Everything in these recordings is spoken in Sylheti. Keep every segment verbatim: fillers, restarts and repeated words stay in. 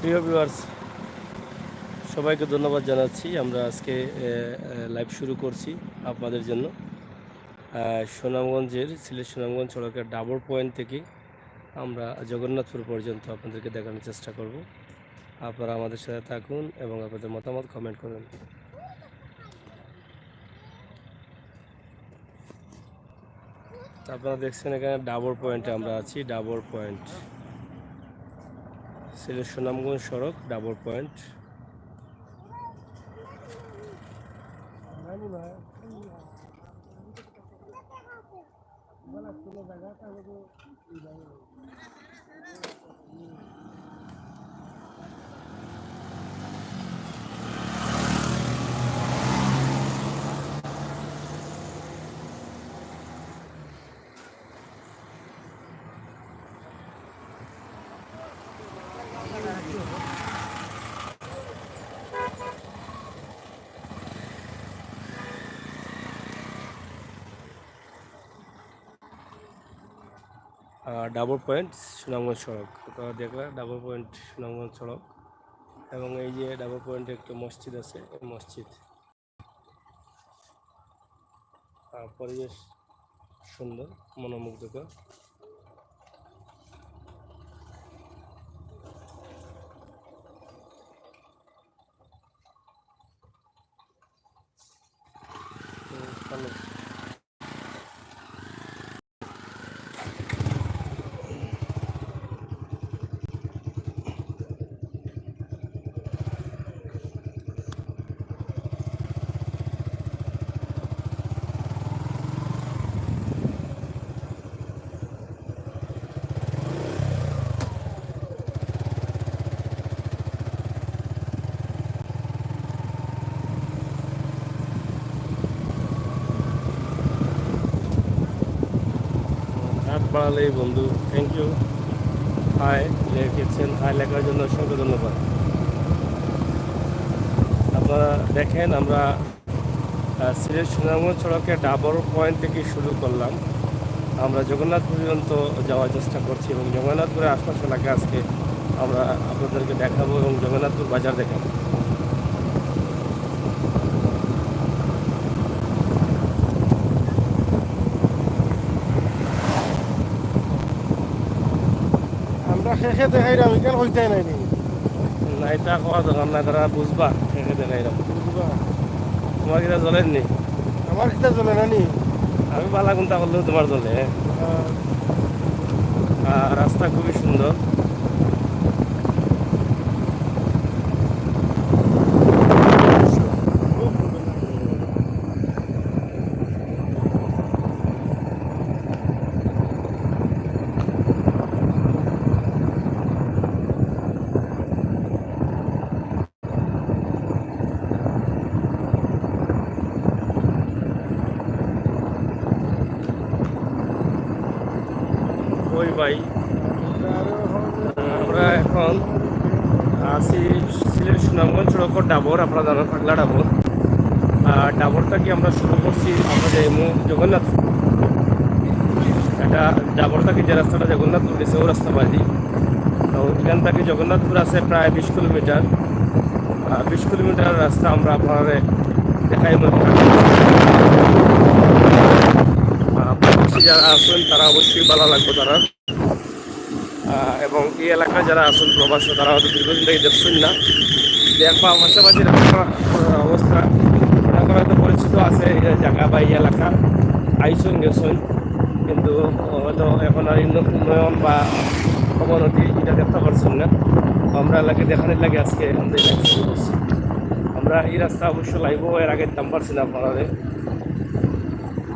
প্রিয় ভিউয়ার্স, সবাইকে ধন্যবাদ জানাচ্ছি। আমরা আজকে লাইভ শুরু করছি আপনাদের জন্য। আহ, সুনামগঞ্জের, সিলেট সুনামগঞ্জ সড়কের ডাবর পয়েন্ট থেকে আমরা জগন্নাথপুর পর্যন্ত আপনাদেরকে দেখানোর চেষ্টা করব। আপনারা আমাদের সাথে থাকুন এবং আপনাদের মতামত কমেন্ট করুন। তো আপনারা দেখছেন এখানে ডাবর পয়েন্টে আমরা আছি, ডাবর পয়েন্ট, সিলেট সুনামগঞ্জ সড়ক, ডাবর পয়েন্ট। আহ, ডাবর পয়েন্ট সুনামগঞ্জ সড়ক। আপনারা দেখলেন ডাবর পয়েন্ট সুনামগঞ্জ সড়ক, এবং এই যে ডাবর পয়েন্টে একটা মসজিদ আছে, এই মসজিদ। আহ, পরিবেশ সুন্দর, মনোমুগ্ধকর। হাত বাড়ালেই বন্ধু, থ্যাংক ইউ। হাই লিখেছেন, হাই লেখার জন্য অসংখ্য ধন্যবাদ। আপনারা দেখেন, আমরা আহ, সিলেট সুনামগঞ্জ সড়কে ডাবর পয়েন্ট থেকে শুরু করলাম। আমরা জগন্নাথ পর্যন্ত যাওয়ার চেষ্টা করছি এবং জগন্নাথপুরের আশপাশ এলাকা আজকে আমরা আপনাদেরকে দেখাবো এবং জগন্নাথপুর বাজার দেখাবো। আমরা শেষে দেখাইলাম, এখানে হইতে নাই নি। না, এটা কওয়া দরকার না, তারা বুঝবা, শেষে দেখাইলাম। বুঝবা। তোমার কিতা জ্বলের নি? আমার কিতা জ্বলে না নি? আমি বালা কুন্তা করলেও তোমার জ্বলে। হ্যাঁ। আহ, রাস্তা খুবই সুন্দর। ওই ভাই, আমরা এখন আছি সিলেট সুনামগঞ্জ সড়কর ডাবর, আপনারা জানেন পাগলা ডাবর। আর ডাবর থাকি আমরা শুরু করছি, আমরা যাইমু জগন্নাথপুর। এটা ডাবর থাকি যে রাস্তাটা জগন্নাথপুর গেছে, ওই রাস্তা বাদি। তো এখান থাকি জগন্নাথপুর আছে প্রায় বিশ কিলোমিটার। আহ, বিশ কিলোমিটার রাস্তা আমরা আপনারে দেখাই মনে হয়। আহ, প্রবাসী যারা আছেন তারা অবশ্যই ভালা লাগবো তারা। আহ, এবং এই এলাকায় যারা আছেন প্রবাসী, তারা হয়তো দীর্ঘদিন থেকে দেখছেন না। দেখবা পাশাপাশি রাস্তার, আহ, অবস্থা, আপনারা হয়তো পরিচিত আছে এই জায়গা বা এই এলাকা, আইসন গেছেন, কিন্তু হয়তো এখন আর উন্ন-, উন্নয়ন বা অবনতি এটা দেখতে পারছেন না। আমরা এলাকা দেখানোর লাগে আজকে আমাদের live শুরু করছি। আমরা এই রাস্তা অবশ্য লাইভও এর আগে দিতাম পারছি না আপনাদের,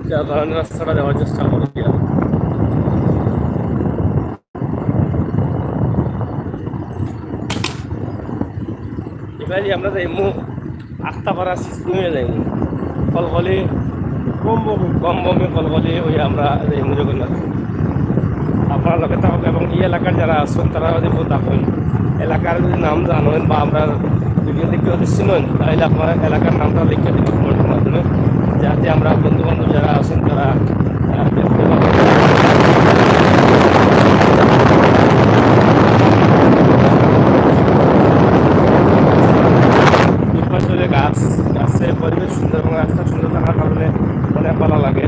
যার কারণে রাস্তাটা দেওয়ার চেষ্টা করি। এবারে আমরা যাইমু আখতাপাড়া সিস্টেমে যাইমু, কলকলি, কম বমি। কম বমি কলকলি, ওই আমরা যাইমু জগন্নাথ। আপনারা লগে থাকবেন এবং এই এলাকার যারা আছেন তারা যদি কেউ থাকেন, এলাকার যদি নাম জানেন বা আমরা ভিডিও দেখে যদি চিনেন, তাহলে আপনারা এলাকার নামটা লিখে দিবেন কমেন্টের মাধ্যমে, যাতে আমরা বন্ধু বান্ধব যারা আছেন তারা, আহ, দেখতে পারেন। নির্বাচনে গাছ, গাছের পরিবেশ সুন্দর এবং রাস্তা সুন্দর থাকার কারণে অনেক ভালো লাগে।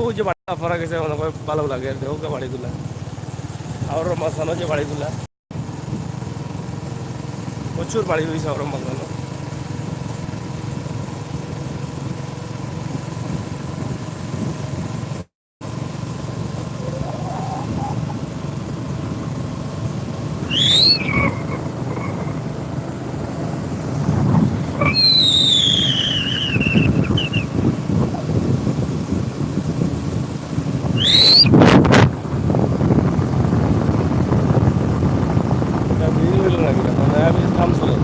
ওই যে বাড়ি আপনারা গেছে, মনে হয় ভালো লাগে, দেখো বাড়িগুলা, আরো মাঝখানো যে বাড়িগুলা। প্রচুর বাড়ি রয়েছে আরো মাঝখানো। এটা ব্রিজ হইল নাকি? এটা নয়া ব্রিজ কাম চলে।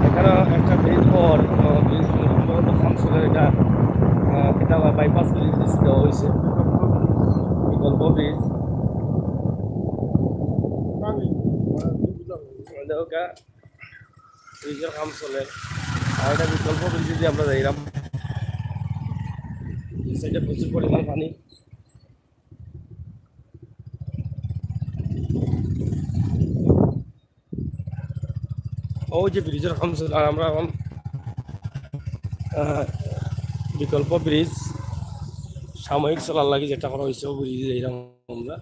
এখানে একটা ব্রিজ পর, আহ, ব্রিজ সম্ভবত কাম চলে। এটা, আহ, কিতা কয়, বাইপাস ব্রিজ দেওয়া হয়েছে, বিকল্প ব্রিজ। দেখো কা, ব্রিজের কাম চলে। আর এটা বিকল্প ব্রিজ দিয়ে আমরা যাইলাম। এই সাইডে প্রচুর পরিমাণ পানি। ওই যে ব্রিজের কাম চলে, আর আমরা এখন, আহ, বিকল্প ব্রিজ সাময়িক চলার লাগি যেটা করা হয়েছে, ওই ব্রিজে যাইলাম আমরা।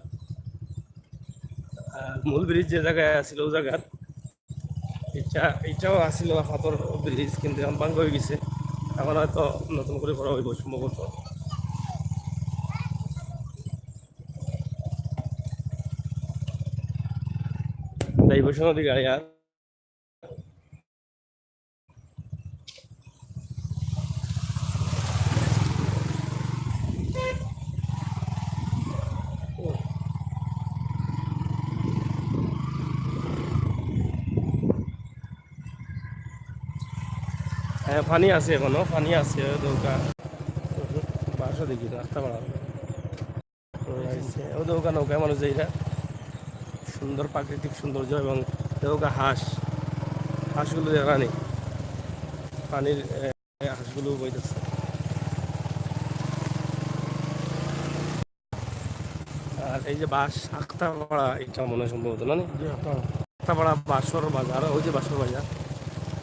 আহ, মূল ব্রিজ যে জায়গায় আছিল, ওই জায়গার এটা, এটাও আছিল পাথর ব্রিজ, কিন্তু এখন ভাঙ্গা হয়ে গেছে। এখন হয়তো নতুন করে করা হইব সম্ভবত। ডাইভারশন অধিক আয়ার। হ্যাঁ, পানি আছে এখনো, পানি আছে, ওই নৌকা, বাসা দেখি, রাস্তা বাড়া। ওই যে ওখানে নৌকায় মানুষ যাইরা, সুন্দর প্রাকৃতিক সৌন্দর্য এবং ওই যে হাঁস, হাঁসগুলো দেখা নেই, পানির, এ, হাঁসগুলো বইতেছে। আর এই যে বাঁশ, আখতাপাড়া, এটা মনে হয় সম্ভবত, না নি? জি, আখতাপাড়া। আখতাপাড়া বাঁশর বাজার, ওই যে বাঁশর বাজার,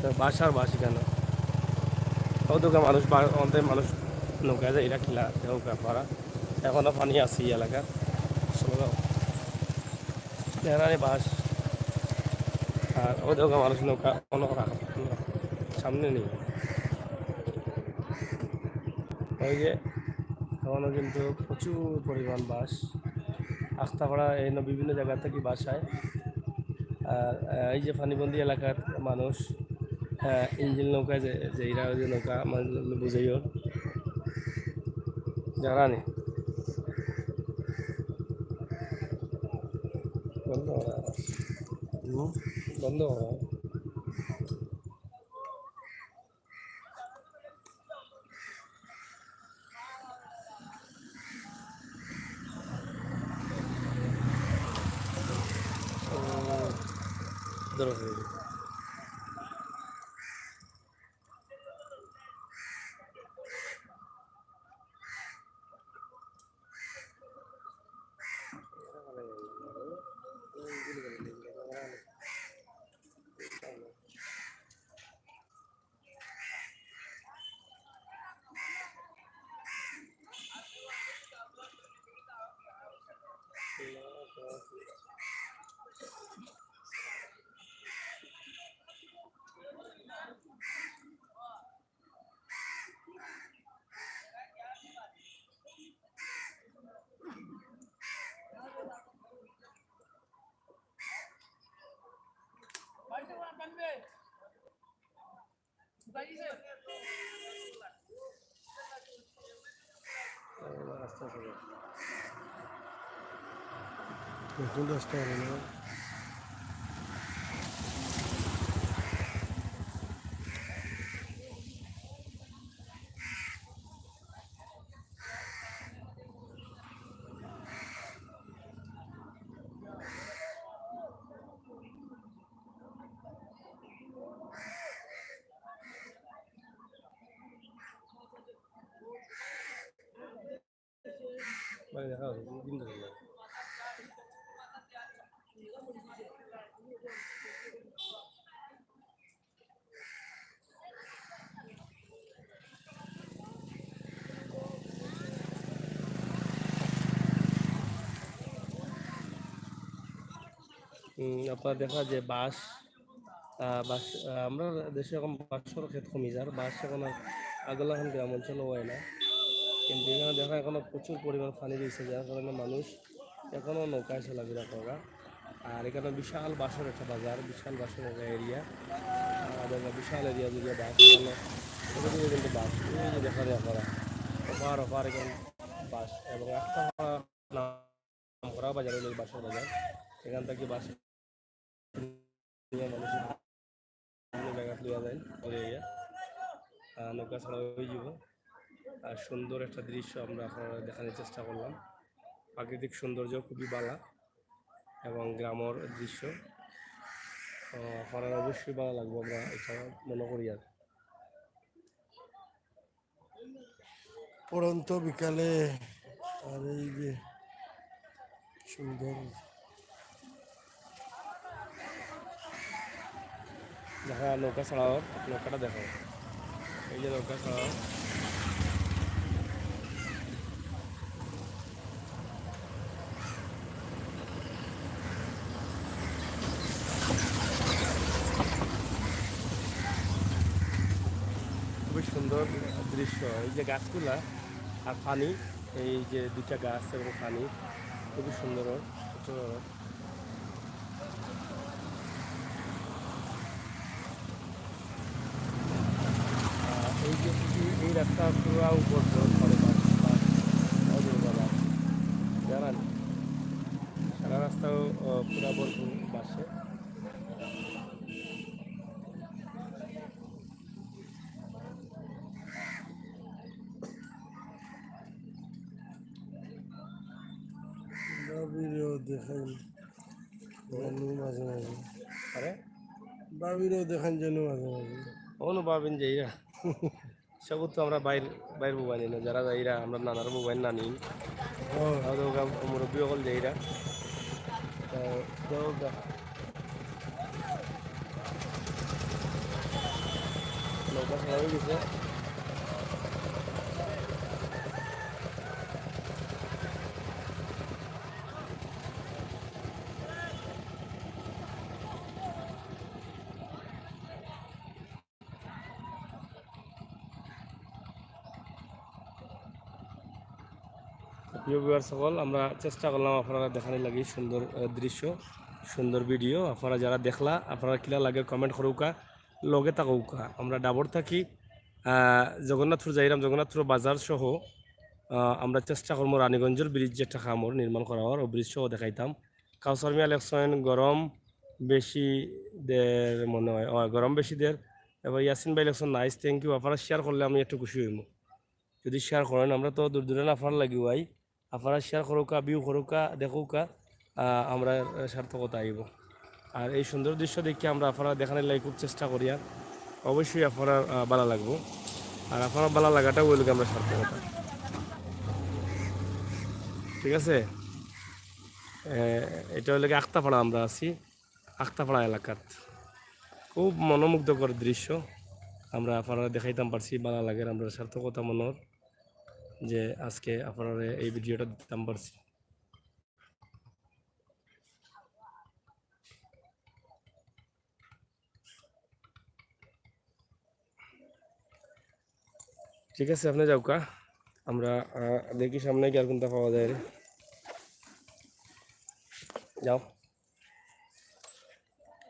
তো বাঁশ আর বাঁশ এখানে। ও দোকান মানুষ বা-, অন্তে মানুষ নৌকায় যাইরা কিলা, নৌকা পাড়া। এখনো পানি আছে এই এলাকার। চলো যাও। এখানে বাঁশ। আর ও দেখো মানুষ নৌকা অন্য রাখা। সামনে নেই। ওই যে এখনো কিন্তু প্রচুর পরিমাণ বাঁশ। আখতাপাড়া এই ন-, বিভিন্ন জায়গা থেকে বাঁশ আয়। আর, আহ, এই যে পানিবন্দী এলাকার মানুষ, আহ, ইঞ্জিন নৌকায় যে, যে এরা ওই যে নৌকা মানে বুঝাইও। জানা নেই। বন্ধ করা। হুম? বন্ধ করা। ও, ধরো হয়ে গেল। নতুন রাস্তা হলো না। মানে দেখা হচ্ছে, কিন্তু দেখা যায়। হুম, আপনারা দেখা যে বাঁশ, আহ, বাঁশ, আহ, আমরা দেশে এখন বাঁশর ক্ষেত কমি যার, বাঁশ এখন আর আগলা এখন গ্রাম অঞ্চলে হয় না, কিন্তু এখানে দেখা এখনো প্রচুর পরিমাণ পানি রয়েছে, যার কারণে মানুষ এখনো নৌকায় চলাফেরা করা। আর এখানে বিশাল বাঁশর একটা বাজার, বিশাল বাঁশর একটা এরিয়া, বিশাল এরিয়া জুড়ে বাঁশ, এখানে ছোটো ছোটো কিন্তু বাঁশ, এই যে দেখা যায় আপনারা, অপার অপার এখানে বাঁশ, এবং একটা নাম করা বাজার হলো বাঁশর বাজার। এখান থেকে বাঁশ নিয়ে মানুষ বিভিন্ন জায়গাত লইয়া যায়, লইয়া গিয়া, আহ, নৌকা ছাড়া হয়ে যাব। আর সুন্দর একটা দৃশ্য আমরা আপনারা দেখানোর চেষ্টা করলাম। প্রাকৃতিক সৌন্দর্য খুবই বালা এবং গ্রামর দৃশ্য, আহ, আপনারা অবশ্যই ভালো লাগবো, আমরা এটা মনে করি। আর পড়ন্ত বিকালে আর এই যে সুন্দর দেখা নৌকা ছাড়াও, নৌকাটা দেখো, এই যে নৌকা ছাড়াও। খুবই সুন্দর দৃশ্য, এই যে গাছগুলা আর পানি, এই যে দুইটা গাছ এবং পানি, খুবই সুন্দর। আহ, এই যে এই, এই রাস্তা পুরা উপর পড়ে, পড়ে, পড়ে, পড়ে, পড়ে, পড়ে, জানেন? সারা রাস্তাও, আহ, পুরা ভরপুর বাঁশে। ভাবিরেও দেখাই জানু মাঝে মাঝে। আরে? ভাবিরেও দেখাই জানু মাঝে মাঝে। অনু ভাবিন যাইরা। সব তো আমরা বাইর, বাইর বুবাইন না, যারা যাইরা, আমরা নানার বুবাইন নানি। ও। আর ওগা মুরব্বি অকল যাইরা। তো, তো ওগা। নৌকা ছাড়া হয়ে গেছে। প্রিয় viewers সকল, আমরা চেষ্টা করলাম আপনারা দেখানির লাগি সুন্দর, আহ, দৃশ্য, সুন্দর video। আপনারা যারা দেখলা, আপনারা কিলা লাগে comment করুকা, লগে থাকুকা। আমরা ডাবর থাকি, আহ, জগন্নাথপুর যাইরাম, জগন্নাথপুর বাজার সহ, আহ, আমরা চেষ্টা করবো রানীগঞ্জর bridge যেটা খামর নির্মাণ করা হওয়ার, ও bridge সহ দেখাইতাম। কাউসার মিয়া লেখছেন, গরম বেশি দের মনে হয়, ও, গরম বেশি দের। এবার ইয়াসিন ভাই লেখছেন, nice, thank you। আপনারা share করলে আমি একটু খুশি হইমু। যদি share করেন, আমরা তো দূর দূরে না আপনারা লাগি ভাই, আপনারা share করুকা, view করুকা, দেখুকা, আহ, আমরা সার্থকতা আইব। আর এই সুন্দর দৃশ্য দেখে আমরা আপনারা দেখানির লাগি খুব চেষ্টা করি, আর অবশ্যই আপনারা, আহ, ভালো লাগবো। আর আপনারা ভালো লাগাটা হইল কি আমরা সার্থকতা, ঠিক আছে? এ, এটা হইল কি আক্তাপাড়া আমরা আছি। আক্তাপাড়া এলাকাত খুব মনোমুগ্ধকর দৃশ্য আমরা আপনারা দেখাইতাম পারছি, ভালো লাগে আমরা সার্থকতা মনর যে আজকে আপনারা এই videoটা দিতাম পারছি। ঠিক আছে, আপনি যাউকা, আমরা, আহ, দেখি সামনে কি আর কোনটা পাওয়া যায় রে। যাও।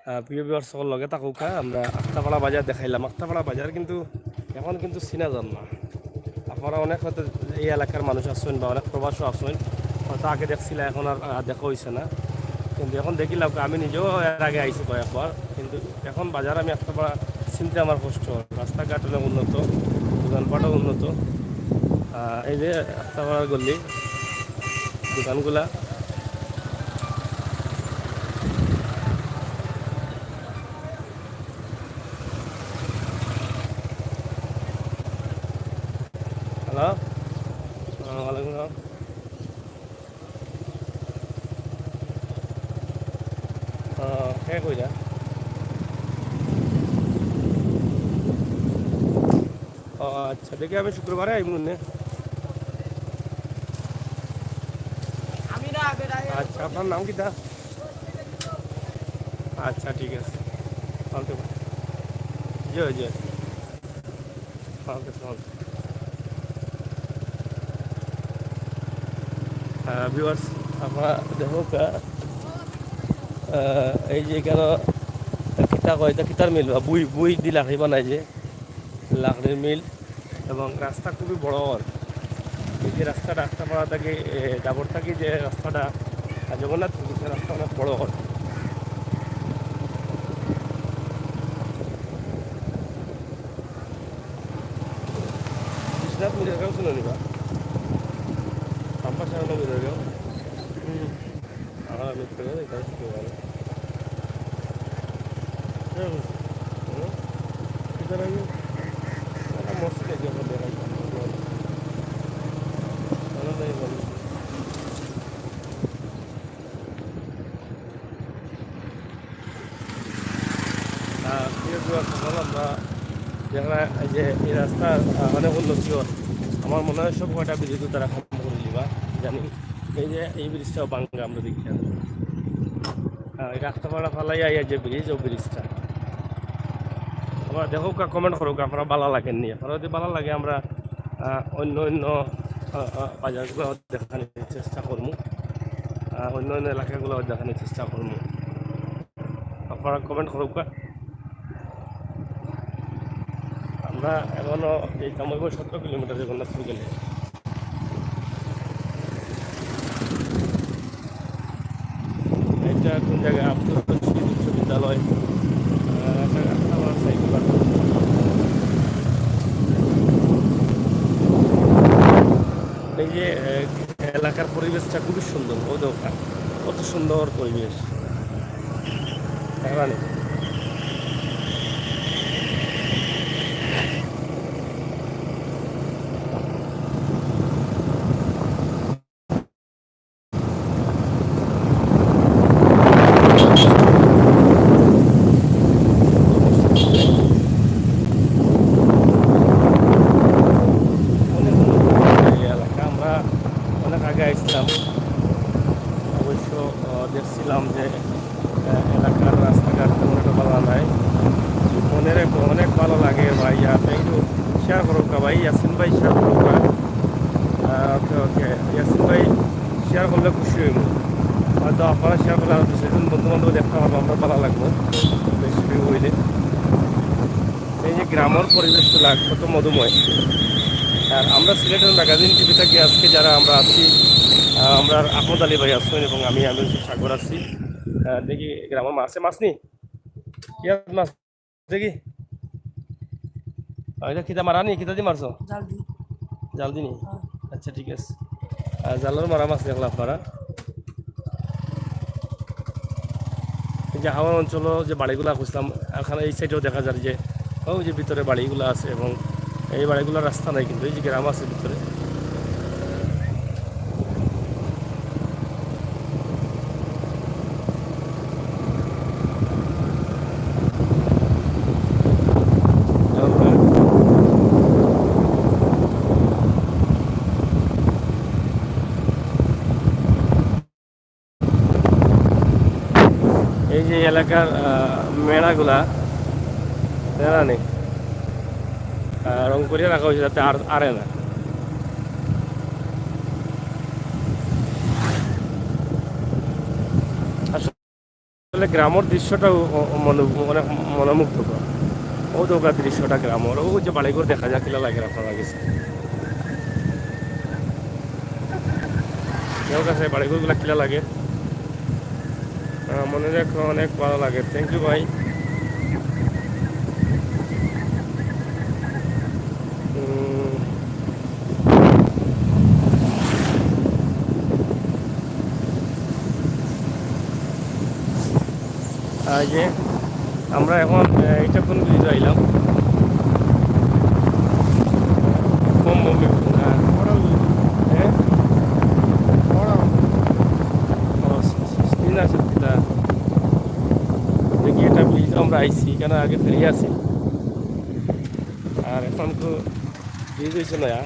আহ, প্রিয় viewers সকল, লগে থাকুকা, আমরা আক্তাপাড়া বাজার দেখাইলাম। আক্তাপাড়া বাজার কিন্তু এখন কিন্তু চিনা যার না। আপনারা অনেক হয়তো এই এলাকার মানুষ আছেন বা অনেক প্রবাসও আছেন, হয়তো আগে দেখছিলা, এখন আর, আহ, দেখা হইছে না। কিন্তু এখন দেখিলাম, আমি নিজেও এর আগে আইছি কয়েকবার, কিন্তু এখন বাজার আমি আখতাপাড়া চিনতে আমার কষ্ট হয়। রাস্তাঘাট অনেক উন্নত, দোকানপাটও উন্নত। আহ, এই যে আখতাপাড়ার গলি, দোকানগুলা। হ্যালো, আহ, ওয়ালাইকুম সালাম। আহ, কে কইরা? ও আচ্ছা, দেখি আমি শুক্রবারে আইমু নে। আচ্ছা, আপনার নাম কিতা? আচ্ছা, ঠিক আছে। ওকে। জি, জি। ওকে, ওকে। আহ, viewers, আপনারা দেখউক্কা, আহ, এই যে এখানো কিতা কয়, এটা কিতার মিল বা বুই, বুই দি লাকড়ি বানায় যে লাকড়ির মিল, এবং রাস্তা খুবই বড়। এই যে রাস্তাটা আখতাপাড়া থাকি, এ, ডাবর থাকি যে রাস্তাটা, আর জগন্নাথ থাকি, সে রাস্তা অনেক বড়। বিশ্বনাথ মিররগাঁও শুনো নিবা? রামপাশা হলো মিররগাঁও। হুম। আর আমি তো এখানে কাজ করতে পারি। হুম। হুম। এখানে আমি একটা মসজিদ আছে, ওখানে দেখাই। আনন্দ হয়ে গেল। আহ, প্রিয় viewers সকল, আমরা যেখানে এই যে এই রাস্তার, আহ, অনেক উন্নতি হয়, আমার মনে হয় সব কয়টা ব্রিজ তারা কাম করে দিবা, জানি। এই যে এই ব্রিজটাও ভাঙ্গা আমরা দেখি। আহ, এই রাস্তা পাড়া ফালাই আইয়া যে ব্রিজ, ও ব্রিজটা। আমরা দেখউক্কা, comment করউক্কা, আপনারা ভালা লাগেননি। আপনারা যদি ভালা লাগে, আমরা, আহ, অন্য অন্য, আহ, আহ, বাজারগুলো দেখানোর চেষ্টা করবো, আহ, অন্য অন্য এলাকাগুলো দেখানোর চেষ্টা করবো। আপনারা comment করউক্কা। আমরা এখনো এই কামাইব সতেরো কিলোমিটার জগন্নাথপুর গেলে। এটা কোন জায়গায়? আব্দুর রশিদ উচ্চ বিদ্যালয়। আহ, এটা আমার সাইকেল আছে। এই যে, আহ, এলাকার পরিবেশটা খুবই সুন্দর, ওই দেখো, কত সুন্দর পরিবেশ। দেখলানি? অনেক উন্নত এই এলাকা। আমরা অনেক আগে আইছিলাম, অবশ্য, আহ, দেখছিলাম যে, আহ, এলাকার রাস্তাঘাট তেমন একটা ভালা নাই। মনে রেখো, অনেক ভালা লাগে ভাই। আর একটু share করউক্কা ভাই, ইয়াসিন ভাই share করউক্কা। আহ, ওকে, ওকে, ইয়াসিন ভাই share করলে খুশি হইব। হয়তো আপনারা share করলে আরো দুই চারজন বন্ধু বান্ধব দেখতে পারবো, আমরা ভালা লাগবো বেশি view হইলে। এই যে গ্রামের পরিবেশগুলা কত মধুময়। আর আমরা সিলেটের ম্যাগাজিন টিভি থাকি আজকে যারা আমরা আছি, আহ, আমরা আহমদ আলী ভাই আছেন এবং আমি, আমি হচ্ছে সাগর আছি। আহ, দেখি গ্রামের মাছে মাছ নি? ইয়াত মাছ দেখি। আহ, এটা কিতা মারা নি? কিতা দি মারছো? জাল দি। জাল দি নি? হ্যাঁ। আচ্ছা, ঠিক আছে। আহ, জালর মারা মাছ দেখলা আপনারা। এই যে হাওর অঞ্চল যে বাড়িগুলা খুঁজলাম, এখানে এই সাইডেও দেখা যায় যে ওই যে ভিতরে বাড়িগুলা আছে এবং এই বাড়িগুলোর রাস্তা নাই, কিন্তু এই যে গ্রাম আছে ভিতরে। এই যে এলাকার, আহ, মেড়াগুলা, মেড়া নেই, আহ, রং করিয়া রাখা হয়েছে যাতে আর আরে না। আসলে গ্রামের দৃশ্যটা ও-, ও-, মনো-, অনেক মনোমুগ্ধকর। ও দোকার দৃশ্যটা গ্রামের, ও যে বাড়িঘর দেখা যায় কিলা লাগে আপনারা গেছে। কেউ কাছে বাড়িঘরগুলা কিলা লাগে? আহ, মনে রাখো, অনেক ভালো লাগে। থ্যাংক ইউ ভাই। উম, আর যে আমরা এখন, আহ, এটা কোন ব্রিজ আইলাম? কম বমি, হ্যাঁ। হ্যাঁ? ও, তিন আছে দুটা। দেখি, এটা ব্রিজ আমরা আইছি, কেন আগে ফেরি আছে। আর এখন তো ব্রিজ হয়েছে নয়া।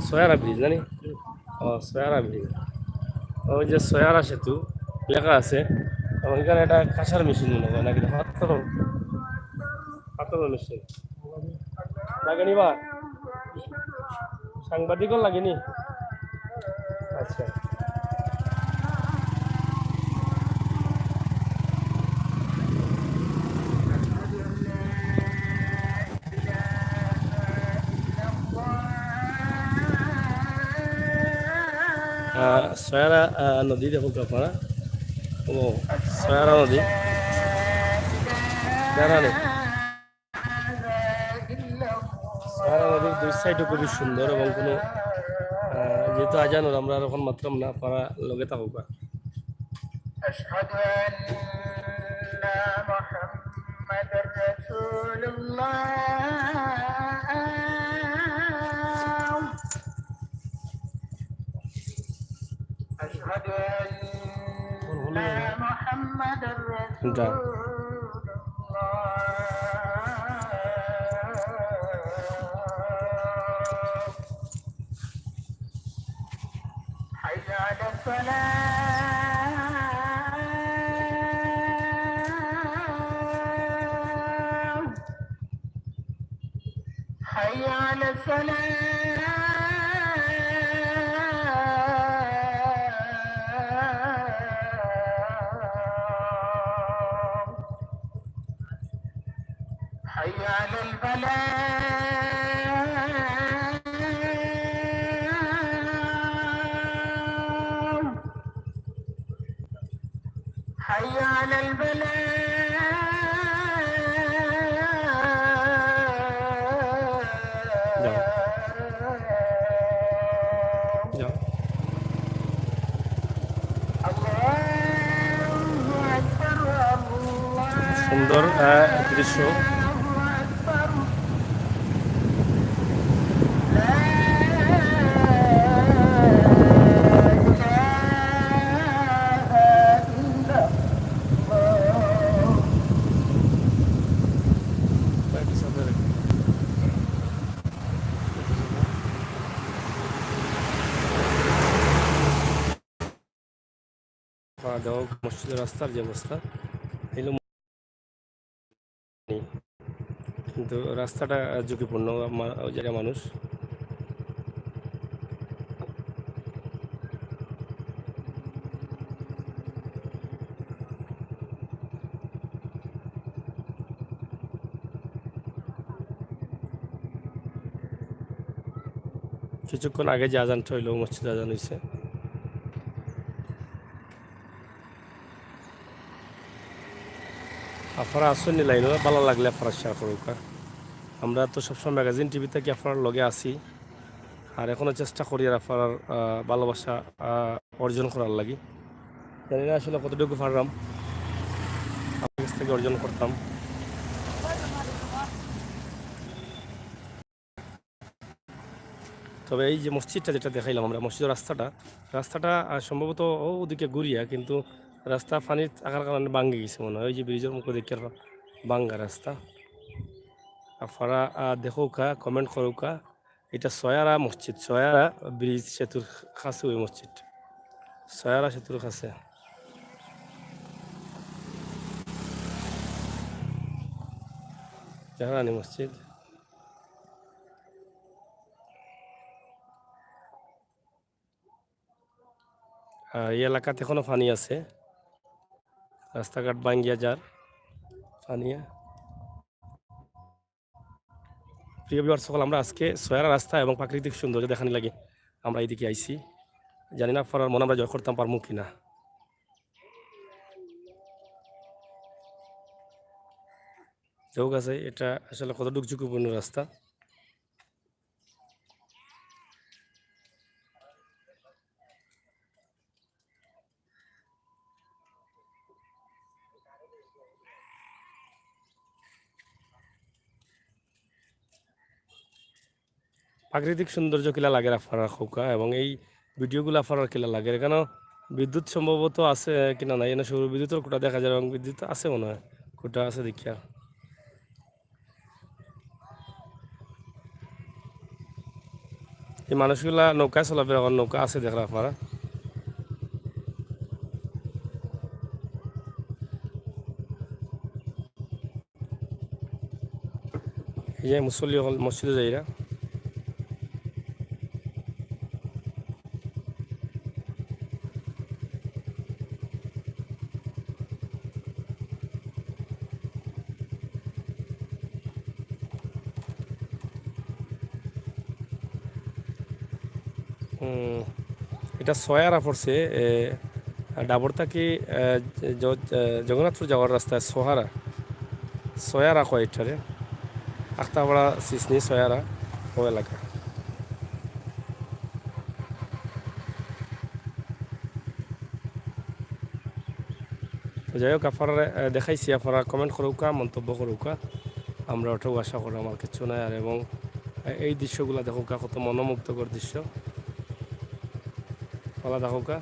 সয়ারা ব্রিজ, জানি? ও, সয়ারা ব্রিজ। ওই যে সয়ারা সেতু লেখা আছে, এবং এখানে একটা কাঁসার মেশিন মনে হয় নাকি, পাথর, পাথর মেশিন। লাগেনি বা? সাংবাদিকও লাগেনি? আচ্ছা। আহ, সয়ারা, আহ, নদী দেখো আপনারা। ও, সয়ারা নদী। সয়ারা নদী। সয়ারা নদীর দুই সাইডে খুবই সুন্দর এবং কোনো, আহ, যেহেতু আজান হলো, আমরা আর এখন মাতরাম না, আপনারা লগে থাকুক। أشهد أن محمدا رسول الله. أشهد أن محمدا رسول الله. حي على الفلاح. حي على الفلاح. حي على الفلاح. حي على الفلاح. যাও। যাও। الله أكبر، الله সুন্দর, আহ, দৃশ্য। أكبر. لا إله إلا الله. মসজিদের রাস্তার যে অবস্থা, এই কিন্তু রাস্তাটা ঝুঁকিপূর্ণ, মা-, ওই জায়গায় মানুষ। কিছুক্ষণ আগে যে আজানটা হইলো, মসজিদে আজান হইছে। আপনারা আছইন নি লাইনো, ভালা লাগলে আপনারা share করুক্কা। আমরা তো সবসময় ম্যাগাজিন টিভি থাকি আপনারার লগে আছি, আর এখনো চেষ্টা করি আর আপনারার, আহ, ভালোবাসা, আহ, অর্জন করার লাগি। জানি না আসলে কতটুকু পাররাম আপনারার কাছ থাকি অর্জন করতাম। তবে এই যে মসজিদটা যেটা দেখাইলাম আমরা, মসজিদের রাস্তাটা, রাস্তাটা, আহ, সম্ভবত ও ওদিকে ঘুরিয়া, কিন্তু রাস্তা পানির থাকার কারণে ভাঙ্গি গেছে মনে হয়। ওই যে ব্রিজের মুখো দেখিয়ার ভাঙ্গা রাস্তা। আপনারা, আহ, দেখউক্কা, comment করউক্কা। এটা সয়ারা মসজিদ, সয়ারা ব্রিজ সেতুর কাছে ওই মসজিদ, সয়ারা সেতুর কাছে। জাহারানি মসজিদ। আহ, এই এলাকাত এখনো পানি আছে, রাস্তাঘাট ভাঙ্গিয়া যার পানিয়ে। প্রিয় viewers সকল, আমরা আজকে সয়ারা রাস্তা এবং প্রাকৃতিক সৌন্দর্য দেখানি লাগি আমরা এইদিকে আইছি। জানি না আপনারার মন আমরা জয় করতাম পারমু কিনা। যাউক আছে, এটা আসলে কতটুকু ঝুঁকিপূর্ণ রাস্তা। প্রাকৃতিক সৌন্দর্য কিলা লাগের আপনারা কউক্কা, এবং এই ভিডিওগুলা আপনারার কিলা লাগের? এখানো বিদ্যুৎ সম্ভবত আছে কিনা নাই, এখানো সৌর বিদ্যুতের খুঁটা দেখা যার এবং বিদ্যুৎ আছে মনে হয়, খুঁটা আছে দেখিয়া। এই মানুষগুলা নৌকায় চলাফেরা করের, নৌকা আছে দেখরা আপনারা। এই যে মুসল্লি অকল মসজিদো যাইরা। হুম, এটা ছয় আরা পড়ছে, এ, ডাবর থাকি, এ, জ-, এ, জগন্নাথপুর যাওয়ার রাস্তায় ছয় আরা, ছয় আরা কয় এটারে, আখতাপাড়া, সিসনি, ছয় আরা, ও এলাকা। তো যাই হোক, আপনারারে, এ, দেখাইছি, আপনারা comment করউক্কা, মন্তব্য করউক্কা, আমরা ওটাও আশা করি আমার কিচ্ছু নাই। আর এবং, এ, এই দৃশ্যগুলা দেখউক্কা, কত মনোমুগ্ধকর দৃশ্য। ভালা থাকউক্কা।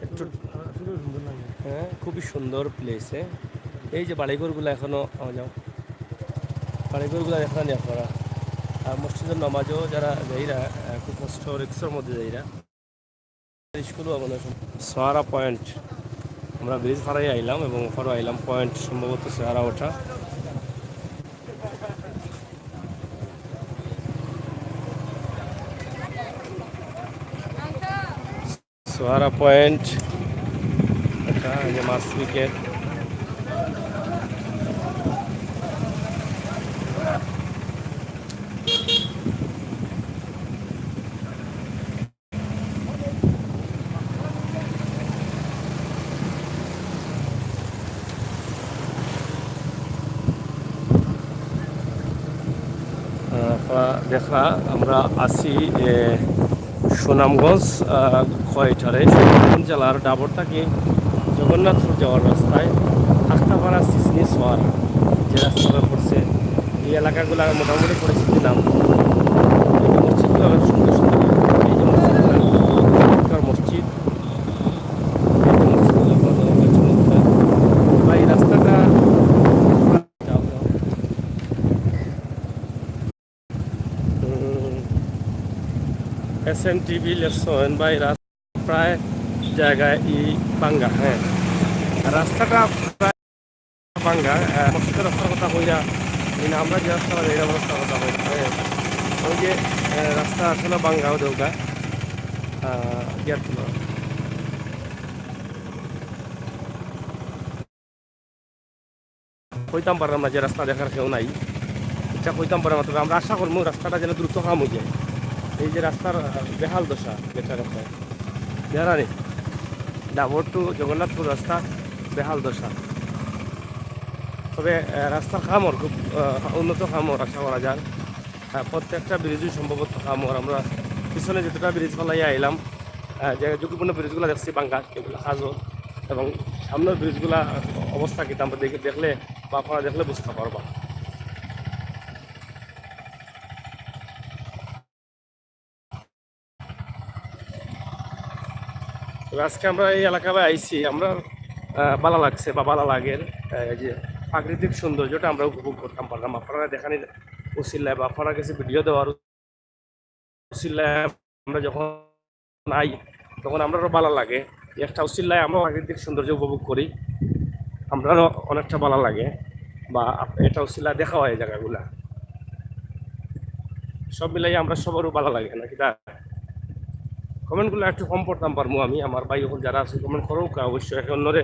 একটু, হ্যাঁ, খুবই সুন্দর place, হ্যাঁ। এই যে বাড়িঘরগুলা এখনো, আ, যাও। বাড়িঘরগুলা দেখরা নি আপনারা। আর মসজিদর নামাজও যারা যাইরা, আ, খুব কষ্ট, risk-র মধ্যে যাইরা। স্কুলও মানে সব ছয় আরা point। আমরা bridge পাড়াই আইলাম এবং ওপারও আইলাম, point সম্ভবত ছয় আরা ওটা। ছয় আরা point। আচ্ছা, এই যে মাছ বিকের। আহ, আপনারা দেখরা, আমরা আছি, এ, সুনামগঞ্জ, আহ, কয় এটারে, সুনামগঞ্জ জেলার ডাবর থাকি জগন্নাথপুর যাওয়ার রাস্তায় আখতাপাড়া, সিসনি, ছয় আরা যে রাস্তাটা পড়ছে, এই এলাকাগুলা মোটামুটি পরিচিত নাম। এই যে মসজিদগুলা অনেক সুন্দর সুন্দর। এই যে মসজিদগুলা, চমৎকার মসজিদ। এই যে মসজিদগুলা কত চমৎকার। বা এই রাস্তাটা এস এম টিভি লেখছইন ভাই, রাস্তা প্রায় জায়গায় ই ভাঙ্গা, হ্যাঁ। রাস্তাটা প্রায় ভাঙ্গা, আহ, মসজিদর রাস্তার কথা কইরা, এই না আমরা যে রাস্তা, এই রাস্তার কথা কইরা, হ্যাঁ। ওই যে, আহ, রাস্তা আসলে ভাঙ্গা, ওদের ওটা, আহ, গেট ছিল। কইতাম পারলাম না যে রাস্তা দেখার কেউ নাই, ইটা কইতাম পারলাম না, তবে আমরা আশা করমু রাস্তাটা যেন দ্রুত কাম অই যায়। এই যে রাস্তার, আহ, বেহাল দশা, যেটা রাস্তায় বেহারানি ডাবর to জগন্নাথপুর রাস্তা বেহাল দশা। তবে, আহ, রাস্তার কাম অর খুব, আহ, উন্নত কাম অর আশা করা যায়। আহ, প্রত্যেকটা ব্রিজই সম্ভবত কাম অর। আমরা পিছনে যতটা ব্রিজ ফালাইয়া আইলাম, আহ, যে ঝুঁকিপূর্ণ ব্রিজগুলা দেখছি ভাঙ্গা, এগুলা কাজও, এবং সামনের ব্রিজগুলা অবস্থা কিতা আমরা দেখে, দেখলে বা আপনারা দেখলে বুঝতা পারবা। তবে আজকে আমরা এই এলাকায় আইছি, আমরা, আহ, ভালা লাগছে বা ভালা লাগের, আহ, এই যে প্রাকৃতিক সৌন্দর্যটা আমরা উপভোগ করতাম পারলাম। আপনারা দেখানির উছিলায় বা আপনারা গেছে ভিডিও দেওয়ার উছিলায় আমরা যখন আই, তখন আমরারও ভালা লাগে। একটা উছিলায় আমরা প্রাকৃতিক সৌন্দর্য উপভোগ করি, আমরারও অনেকটা ভালা লাগে, বা আপ-, এটা উছিলায় দেখা হয় এই জায়গাগুলা। সব মিলাই আমরা সবারও ভালা লাগে, নাকি তা? Comment গুলা একটু কম পড়তাম পারমু আমি, আমার ভাই অকল যারা আছে comment করউক্কা, অবশ্যই একে অন্যরে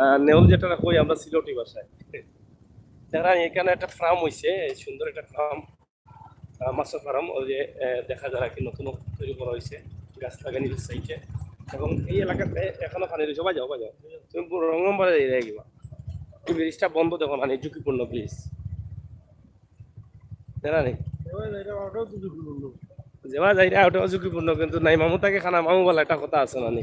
আহ, নেউল যেটা কই আমরা সিলেটি ভাষায়। দেখরা, এখানে একটা ফার্ম হইছে, এই সুন্দর একটা ফার্ম, আহ, মাছের ফার্ম। ওই যে, আহ, দেখা যায় আর কি, নতুন তৈরি করা হয়েছে, গাছ লাগানি সাইডে। এবং এই এলাকাতে এখনো পানি রয়েছে। বাজাও, বাজাও, তুমি পুরো রঙ্গন বাজারে যাই কিবা। এই ব্রিজটা বন্ধ, দেখো, মানে ঝুঁকিপূর্ণ ব্রিজ। জানা নেই? এবার এটা অটো ঝুঁকিপূর্ণ। যেবা যাই না, ওটাও ঝুঁকিপূর্ণ, কিন্তু নাই মামু তাকে খানা মামু বলে একটা কথা আছে না নি?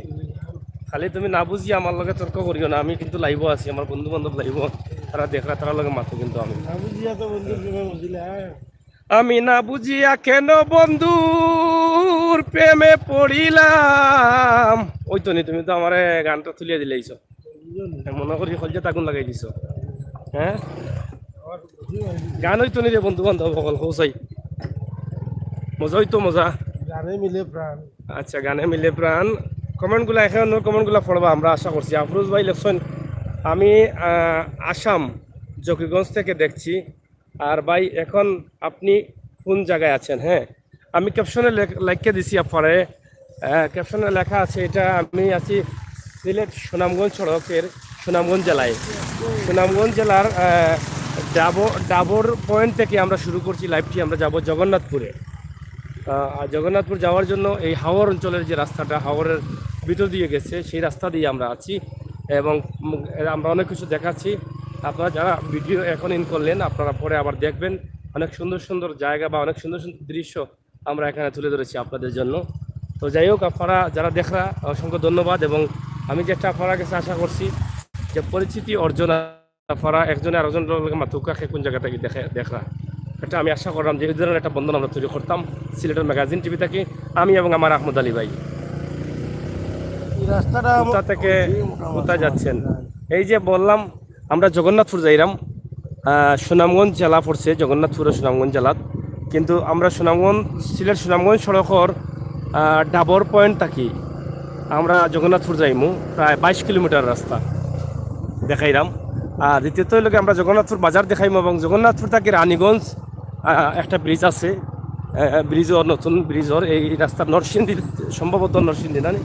খালি তুমি না বুঝিয়া আমার লগে তর্ক করিও না, আমি কিন্তু লাইভও আছি, আমার বন্ধু বান্ধব লাইভও, তারা দেখরা, তারার লগে মাতো কিন্তু আমি। না বুঝিয়া তো বন্ধুর প্রেমে বুঝিলে, হ্যাঁ। আমি না বুঝিয়া কেন বন্ধুর প্রেমে পড়িলাম। ওই তো নি, তুমি তো আমারে গানটা তুলিয়া দিলাইছো। মনে করি কলজাত আগুন লাগাই দিছো। হ্যাঁ? গান হইতো নি রে বন্ধু বান্ধব অকল, কও চাই। মজা হইতো, মজা। গানে মিলে প্রাণ। আচ্ছা, গানে মিলে প্রাণ। কমেন্টগুলা, এখন কমেন্টগুলা পড়বা, আমরা আশা করছি। আফরোজ ভাই লেখছেন, আমি, আহ, আসাম জকিগঞ্জ থেকে দেখছি। আর ভাই, এখন আপনি কোন জায়গায় আছেন? হ্যাঁ, আমি ক্যাপশনে লেখ-, লেখে দিছি আপনারে। আহ, ক্যাপশনে লেখা আছে, এটা আমি আছি সিলেট সুনামগঞ্জ সড়কের সুনামগঞ্জ জেলায়। সুনামগঞ্জ জেলার, আহ, ডাবর, ডাবর পয়েন্ট থেকে আমরা শুরু করছি লাইভটি। আমরা যাব জগন্নাথপুরে। আহ, আর জগন্নাথপুর যাওয়ার জন্য এই হাওর অঞ্চলের যে রাস্তাটা, হাওরের ভিতর দিয়ে গেছে, সেই রাস্তা দিয়ে আমরা আছি। এবং, উম, আমরা অনেক কিছু দেখাচ্ছি। আপনারা যারা ভিডিও এখন ইন করলেন, আপনারা পরে আবার দেখবেন, অনেক সুন্দর সুন্দর জায়গা বা অনেক সুন্দর সুন্দর দৃশ্য আমরা এখানে তুলে ধরেছি আপনাদের জন্য। তো যাই হোক, আপনারা যারা দেখরা, অসংখ্য ধন্যবাদ। এবং আমি যেটা আপনারা কাছে আশা করছি, যে পরিচিতি অর্জন, আপনারা একজনে আরেকজনের লগে মাতুক্কা, কে কোন জায়গা থেকে দেখে, দেখরা, এটা আমি আশা করলাম যে এই ধরনের একটা বন্ধন আমরা তৈরি করতাম সিলেটের ম্যাগাজিন টিভি থেকে, আমি এবং আমার আহমদ আলী ভাই। এই রাস্তাটা কোথা থেকে মোটামুটি কোথায় যাচ্ছেন? এই যে বললাম, আমরা জগন্নাথপুর যাইরাম, আহ, সুনামগঞ্জ জেলা পড়ছে, জগন্নাথপুর ও সুনামগঞ্জ জেলাত। কিন্তু আমরা সুনামগঞ্জ, সিলেট সুনামগঞ্জ সড়কর, আহ, ডাবর পয়েন্ট থাকি আমরা জগন্নাথপুর যাইমু, প্রায় বাইশ কিলোমিটার রাস্তা দেখাইরাম। আর দ্বিতীয়ত হইল কি, আমরা জগন্নাথপুর বাজার দেখাইমু এবং জগন্নাথপুর থাকি রানীগঞ্জ, আহ, একটা ব্রিজ আছে, আহ, ব্রিজও নতুন, ব্রিজর এই রাস্তা নরসিংদী, সম্ভবত নরসিংদী না নি?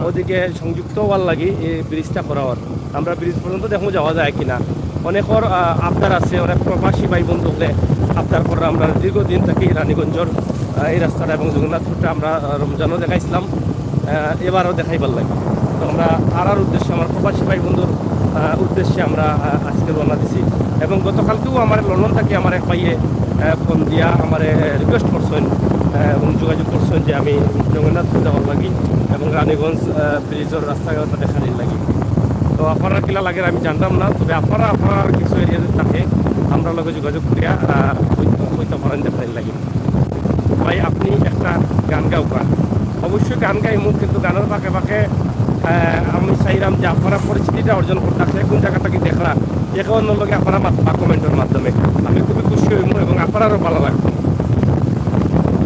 ওদিকে সংযুক্ত হওয়ার লাগি এই ব্রিজটা করা হয়। আমরা ব্রিজ পর্যন্ত দেখমু যাওয়া যায় কিনা। অনেকর, আহ, আবদার আছে, অনেক প্রবাসী ভাই বন্ধু হলে আবদার করে আমরা দীর্ঘদিন থাকি রানীগঞ্জর, আহ, এই রাস্তাটা এবং জগন্নাথপুরটা আমরা, আহ, রমজানও দেখাইছিলাম, আহ, এবারও দেখাইবার লাগি। তো আমরা তারার উদ্দেশ্যে, আমার প্রবাসী ভাই বন্ধুর, আহ, উদ্দেশ্যে আমরা, আহ, আজকে রওনা দিছি। এবং গতকালকেও আমার লন্ডন থাকি আমার এক ভাইয়ে, আহ, ফোন দিয়া আমারে রিকোয়েস্ট করছেন, আহ, এবং যোগাযোগ করছেন যে আমি জগন্নাথপুর যাওয়ার লাগি এবং রানীগঞ্জ, আহ, ব্রিজর রাস্তাঘাট দেখানির লাগি। তো আপনারা কিলা লাগে আমি জানতাম না, তবে আপনারা, আপনারা কিছু এরিয়াতে থাকে, আমরা লগে যোগাযোগ করিয়া, আহ, কইতে, কইতে পারেন দেখানির লাগি। ভাই, আপনি একটা গান গাউকা। অবশ্যই গান গাইমু, কিন্তু গানের ফাঁকে ফাঁকে, আহ, আমি চাইলাম যে আপনারা পরিচিতিটা অর্জন করতে, আসলে কোন জায়গা থেকে দেখরা, একে অন্যর লগে আপনারা মাতবা কমেন্টের মাধ্যমে, আমি খুবই খুশি হইমু এবং আপনারারও ভালো লাগবে।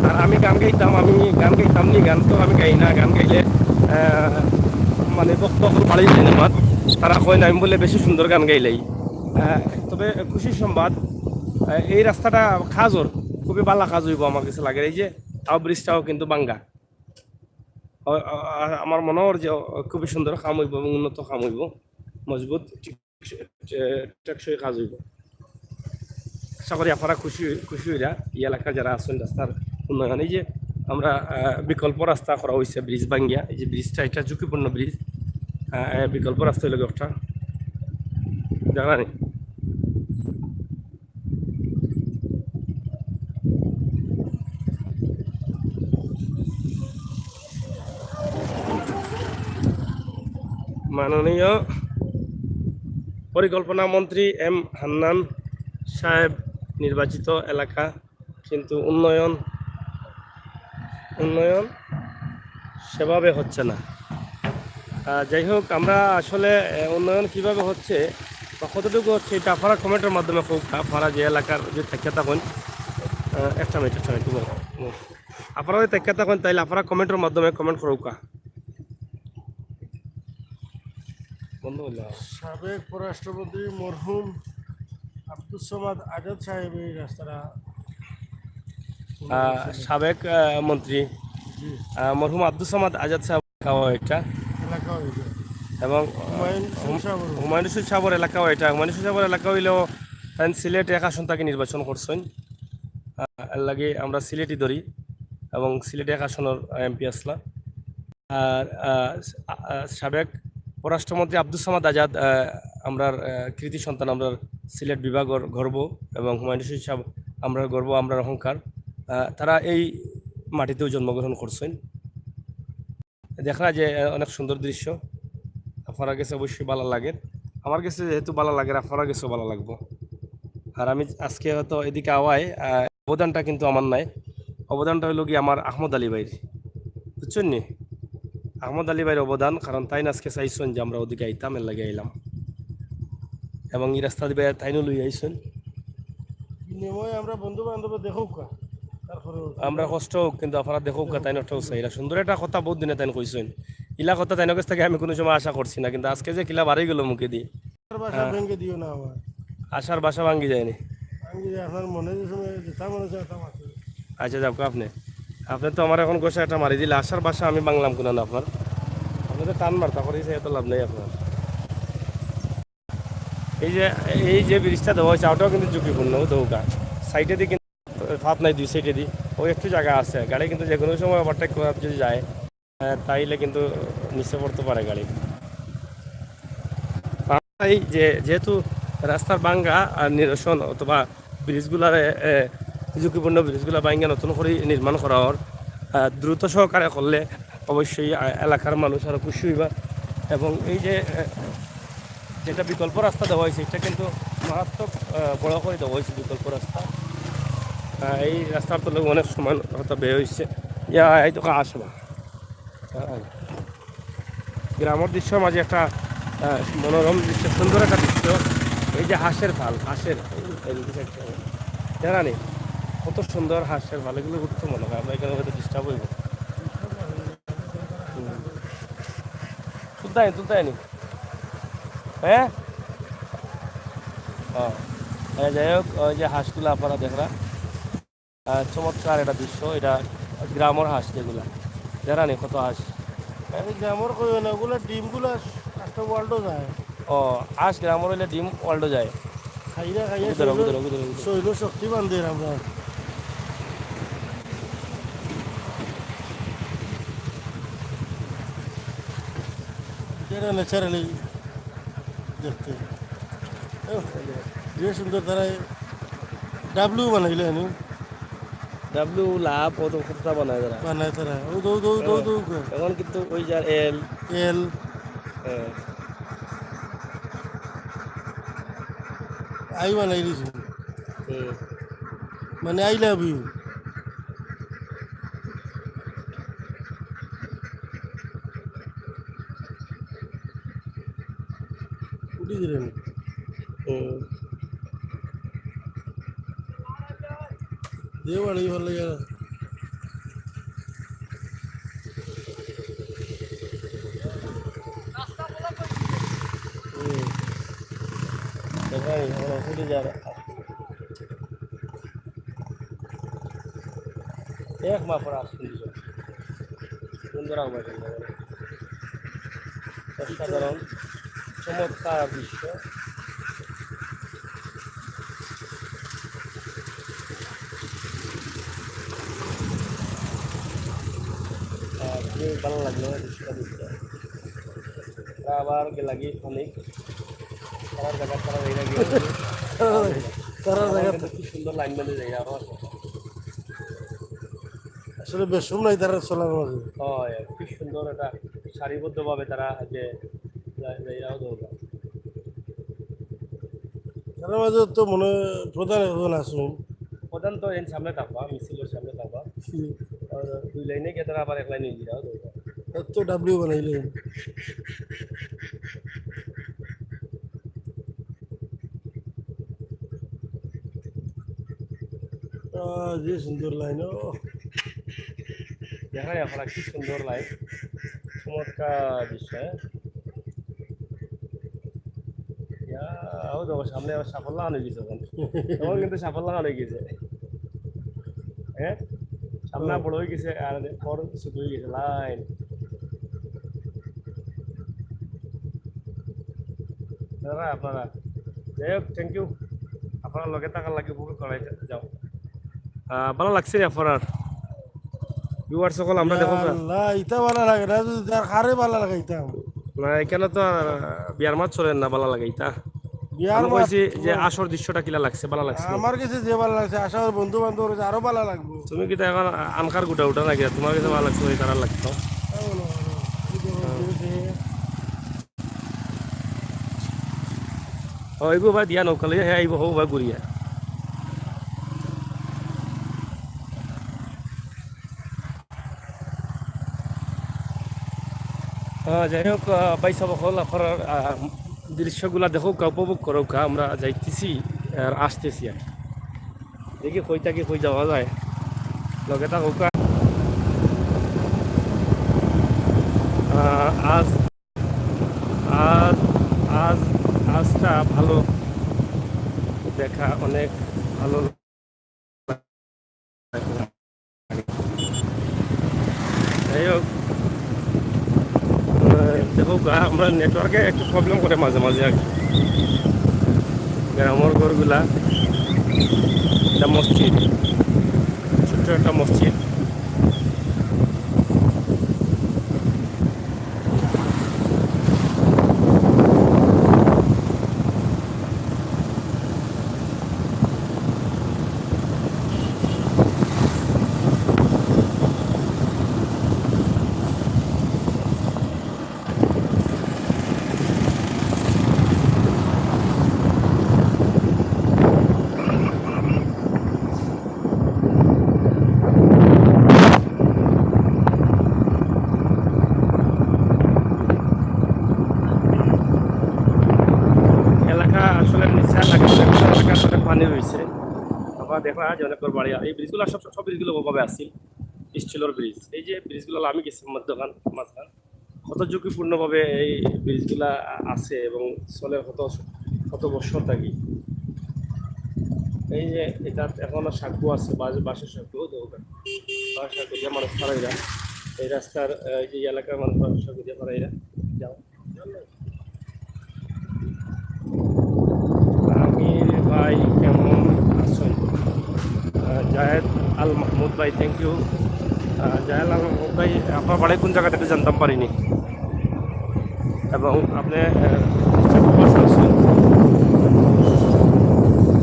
আর আমি গান গাইতাম, আমি গান গাইতাম নি, গান তো আমি গাই না, গান গাইলে, আহ, মানে বক্তা অকল বাড়ি যায় না আমার, তারা কয় না আমি বলে বেশি সুন্দর গান গাইলাই। আহ, তবে খুশির সংবাদ, আহ, এই রাস্তাটা কাজর খুবই ভালো কাজ হইব আমার কাছে লাগে। এই যে তাও ব্রিজটাও কিন্তু ভাঙ্গা। অ-, অ-, আ-, আমার মনে হয় যে, অ, খুবই সুন্দর কাম হইব এবং উন্নত কাম হইব, মজবুত, টেক-, এ, টেকসই কাজ হইব। আশা করি আপনারা খুশি, খুশি হইরা এই এলাকার যারা আছেন রাস্তার উন্নয়ন। এই যে আমরা, আহ, বিকল্প রাস্তা করা হয়েছে ব্রিজ ভাঙ্গিয়া, এই যে ব্রিজটা, এটা ঝুঁকিপূর্ণ ব্রিজ, আহ, আহ, বিকল্প রাস্তা হইল একটা জানা নেই। মাননীয় পরিকল্পনা মন্ত্রী এম হান্নান সাহেব নির্বাচিত এলাকা, কিন্তু উন্নয়ন, উন্নয়ন সেভাবে হচ্ছে না। আহ, যাই হোক, আমরা আসলে, আহ, উন্নয়ন কিভাবে হচ্ছে বা কতটুকু হচ্ছে, এটা আপনারা কমেন্টের মাধ্যমে কউক্কা, আপনারা যে এলাকার যে থাকিয়া থাকইন, আহ, একটা মিনিট, একটা মিনিট, বলো, বলো। আপনারা যদি থাকিয়া থাকইন, তাইলে আপনারা কমেন্টের মাধ্যমে কমেন্ট করউক্কা। বন্ধ হইল। সাবেক পররাষ্ট্রমন্ত্রী মরহুম আব্দুস সামাদ আজাদ সাহেব এই রাস্তাটা আহ, সাবেক, আহ, মন্ত্রী, জি। আহ, মরহুম আব্দুস সামাদ আজাদ সাহেব এলাকা এটা। এলাকা হয়ে যায়। এবং হুমায়ুন রশিদ সাহেবর। হুমায়ুন রশিদ সাহেবর এলাকাও এটা। হুমায়ুন রশিদ সাহেবর এলাকা অইলেও তাইন সিলেট এক আসন থাকি নির্বাচন করছইন। আহ, এর লাগি আমরা সিলেটি ধরি এবং সিলেট এক আসনর এমপি আছলা। আর, আহ, আহ, সাবেক পররাষ্ট্রমন্ত্রী আব্দুস সামাদ আজাদ, আহ, আমরার, আহ, কৃতি সন্তান, আমরার সিলেট বিভাগর গর্ব, এবং হুমায়ুন রশিদ সাহেব আমরার গর্ব, আমরার অহংকার। আহ, তারা এই মাটিতেও জন্মগ্রহণ করছইন। দেখরা যে, আহ, অনেক সুন্দর দৃশ্য, আপনারার গেছে অবশ্যই ভালা লাগের। আমার গেছে যেহেতু ভালা লাগের, আপনারার গেছেও ভালা লাগবো। আর আমি আজকে হয়তো এদিকে আওয়ায়, আহ, অবদানটা কিন্তু আমার নায়, অবদানটা অইলো কি আমার আহমদ আলী ভাইর, বুঝছইন নি? আহমদ আলী ভাইর অবদান, কারণ তাইন আজকে চাইছইন যে আমরা ওদিকে আইতাম, এর লাগি আইলাম। এবং এই রাস্তা দিয়া তাইনও লই আইছইন। বিনিময়ে আমরা বন্ধু বান্ধব দেখউক্কা, তারপরে আমরা কষ্ট অউক, কিন্তু আপনারা দেখউক্কা, তাইন একটা উৎসাহ। এরা সুন্দর একটা কথা বহুত দিনে তাইন কইছইন। ইলা কথা তাইনর গেছ থাকি আমি কুনু সময় আশা করছি না, কিন্তু আজকে যে কিলা বারই গেল মুখেদি। আশার বাসা হ্যাঁ। ভেঙে দিও না আমার। আশার বাসা ভাঙ্গি যায়নি। ভাঙ্গি যায়, আপনার মনে যে সময় যেটা মনে চায় তা মাতো। আচ্ছা, যাউক আপনে। আপনে তো আমার এখন গোসা একটা মারি দিলা। আশার বাসা আমি ভাঙলাম কুনানো আপনার? আপনে তো টান মারতা করি, এত লাভ নাই আপনার। এই যে, এই যে ব্রিজটা দেওয়া হয়েছে, ওটাও কিন্তু ঝুঁকিপূর্ণ, দৌকা। সাইডেদি কিন্তু ফাত নাই, দুই সাইডেদি। ওই একটু জাগা আছে, গাড়ি কিন্তু যে কুনু সময় ওভারটেক করা যদি যায়, আহ, তাইলে কিন্তু নিচে পড়তে পারে গাড়ি। আর এই যে, যেহেতু রাস্তার ভাঙ্গা আর নিরসন অথবা ব্রিজগুলারে, এ, ঝুঁকিপূর্ণ ব্রিজগুলা ভাঙ্গা নতুন করি নির্মাণ করা অর, আহ, দ্রুত সহকারে করলে অবশ্যই, আহ, এলাকার মানুষ আরো খুশি হইবা। এবং এই যে, আহ, যেটা বিকল্প রাস্তা দেওয়া হয়েছে, এটা কিন্তু মারাত্মক, আহ, বড় করে দেওয়া হয়েছে বিকল্প রাস্তা। আহ, এই রাস্তার তলে অনেক সময় হয়তো ব্যয় হয়েছে। ইয়া, এই তো আসে না। হ্যাঁ। গ্রামর দৃশ্য মাঝে একটা, আহ, মনোরম দৃশ্য, সুন্দর একটা দৃশ্য। এই যে হাঁসের ফাল, হাঁসের, এই যে একটা, জানা নেই কত সুন্দর হাঁসের ফাল, এগুলো উঠতে মনে হয়। আমরা এখানে হয়তো ডিস্টার্ব হইব। হুম। তুলতায় নি, তুলতায় নি। হ্যাঁ? ও। হ্যাঁ, যাই হোক, ওই যে হাঁসগুলো আপনারা দেখরা। আহ, চমৎকার একটা দৃশ্য, এটা গ্রামর হাঁস যেগুলা। জানা নি কত হাঁস? এই গ্রামর কইও না, ওগুলা ডিমগুলা আস্তা ওয়ার্ল্ডও যায়। ও, হাঁস গ্রামর হইলে ডিম ওয়ার্ল্ডও যায়। খাইরা খাইয়া ওগুলো ধরো, ওগুলো শরীর, ধরো, ওগুলো ধরো, ওগুলো ধরো। শরীরও শক্তিমান দের আমরা। এটা ন্যাচারালি দেখতে। ও, যে সুন্দর তারা ডাব্লিউ বানাইলে, হ্যাঁ? ডাব্লিউ লাভ, ও তো কতটা বানায় তারা। বানায় তারা। ও দৌ, দৌ, দৌ, হ্যাঁ। দৌ করে। এখন কিন্তু ওই যার এল। এল। হ্যাঁ। আই বানাই দিছি। হুম। মানে, I love you। উঠি দিলেন। হুম। যে বাড়ি ভালো লাগে। হুম। দেখাই, আমরা উঠে যাওয়ার। এক মাপর আসুন দুজন। সুন্দর আহ্বান। অসাধারণ, চমৎকার দৃশ্য। আহ, খুবই ভালো লাগলো দৃশ্যটা দেখতে। আমরা আবার গেলাগি অনেক তারার জায়গা, তারা এই জায়গা। তারার জায়গা। কিন্তু কি সুন্দর লাইন বেঁধে যায় আবার। আসলে বেশরম নাই তারা চলার মাঝে। হয়, কি সুন্দর এটা সারিবদ্ধভাবে তারা যে যা-, যাইরাও দৌড়া। তারার মাঝে তো মনে হয় প্রধান একজন আছেন। প্রধান তো এর সামনে থাকবা, মিছিলর সামনে থাকবা। হুম। আর দুই লাইনে গিয়ে তারা আবার এক লাইনে গিরাও দৌড়া। এত ডাব্লিউ বানাইলে। আহ, যে সুন্দর লাইন, ও। দেখা যায়, আপনারা কি সুন্দর লাইন, চমৎকার দৃশ্য, হ্যাঁ? ইয়া, ও দেখো, সামনে আবার সাফল্য আনে গেছে এখন। এখন কিন্তু সাফল্য আনে গেছে। হ্যাঁ? সামনে হুম। বড় হয়ে গেছে, আর পর ছোট হয়ে গেছে, লাইন। দাদা, আপনারা, যাই হোক, thank you। আপনারা লগে থাকার লাগি উপভোগ করাই যাও। আহ, ভালা লাগছে নি আপনারার? Viewers সকল, আমরা দেখো না। আল্লাহ, ইতা ভালা লাগে না, যদি তার কারে ভালা লাগে ইতা। না, এখানো তো আর বিয়ার মাত চলের না, ভালা লাগে ইতা। বিয়ার আমি মাত কইছি যে না। আসল দৃশ্যটা কিলা লাগছে, ভালা লাগছে নি? আমার কাছে যে ভালা লাগছে, আশা করি বন্ধু বান্ধব রয়েছে, আরো ভালা লাগবো। তুমি কিতা এখন আনকার গুটা উঠা নাকি? তোমার কাছে ভালা লাগছে, ওই তারা লাগতো। এই বলো, বলো, এই যে বলছি। ও, এইগো ভাই দিয়া নৌকা লইয়া, হে, এইগো হো ভাই ঘুরিয়া। আহ, যাই হোক, আহ, ভাই সাহেব হল আপনার, আহ, দৃশ্যগুলা দেখো কা, উপভোগ করো কা, আমরা যাইতেছি আর আসতেছি আর কি। দেখি কই থাকি কই যাওয়া যায়, লগে থাকো কা। আহ, আজ, আজ, আজ, আজটা ভালো দেখা, অনেক ভালো। যাই হোক, আহ, দেখো গা, আমরা নেটওয়ার্কে একটু প্রবলেম করে মাঝে মাঝে আর কি। গ্রামের ঘরগুলা, এটা মসজিদ, ছোট্ট একটা মসজিদ। এলাকা আসলে নিচা এলাকা, এলাকা আসলে পানি রয়েছে। আবার দেখা যায় অনেক বাড়ি, এই ব্রিজগুলো সব, সব ব্রিজগুলো ওভাবে আছিল, স্টিলের ব্রিজ। এই যে ব্রিজগুলো আমি গেছি মধ্যখান, মাঝখান, কত ঝুঁকিপূর্ণভাবে এই ব্রিজগুলা আছে এবং চলে কত, কত বছর থাকি। এই যে এটা এখনো সাঁকো আছে, বাঁশ-, বাঁশের সাঁকো, দেখো, বাঁশের সাঁকো দিয়ে মানুষ ফালাইরা। এই রাস্তার, আহ, এই যে এলাকার মানুষ বাঁশের সাঁকো দিয়ে ফালাইরা। যাও। আমির ভাই কেমন আছেন? আহ, জায়েদ আল মাহমুদ ভাই, thank you। আহ, জায়েদ আল মাহমুদ ভাই, আপনার বাড়ি কোন জায়গাটা একটু জানতাম পারিনি। এবং আপনি, আহ,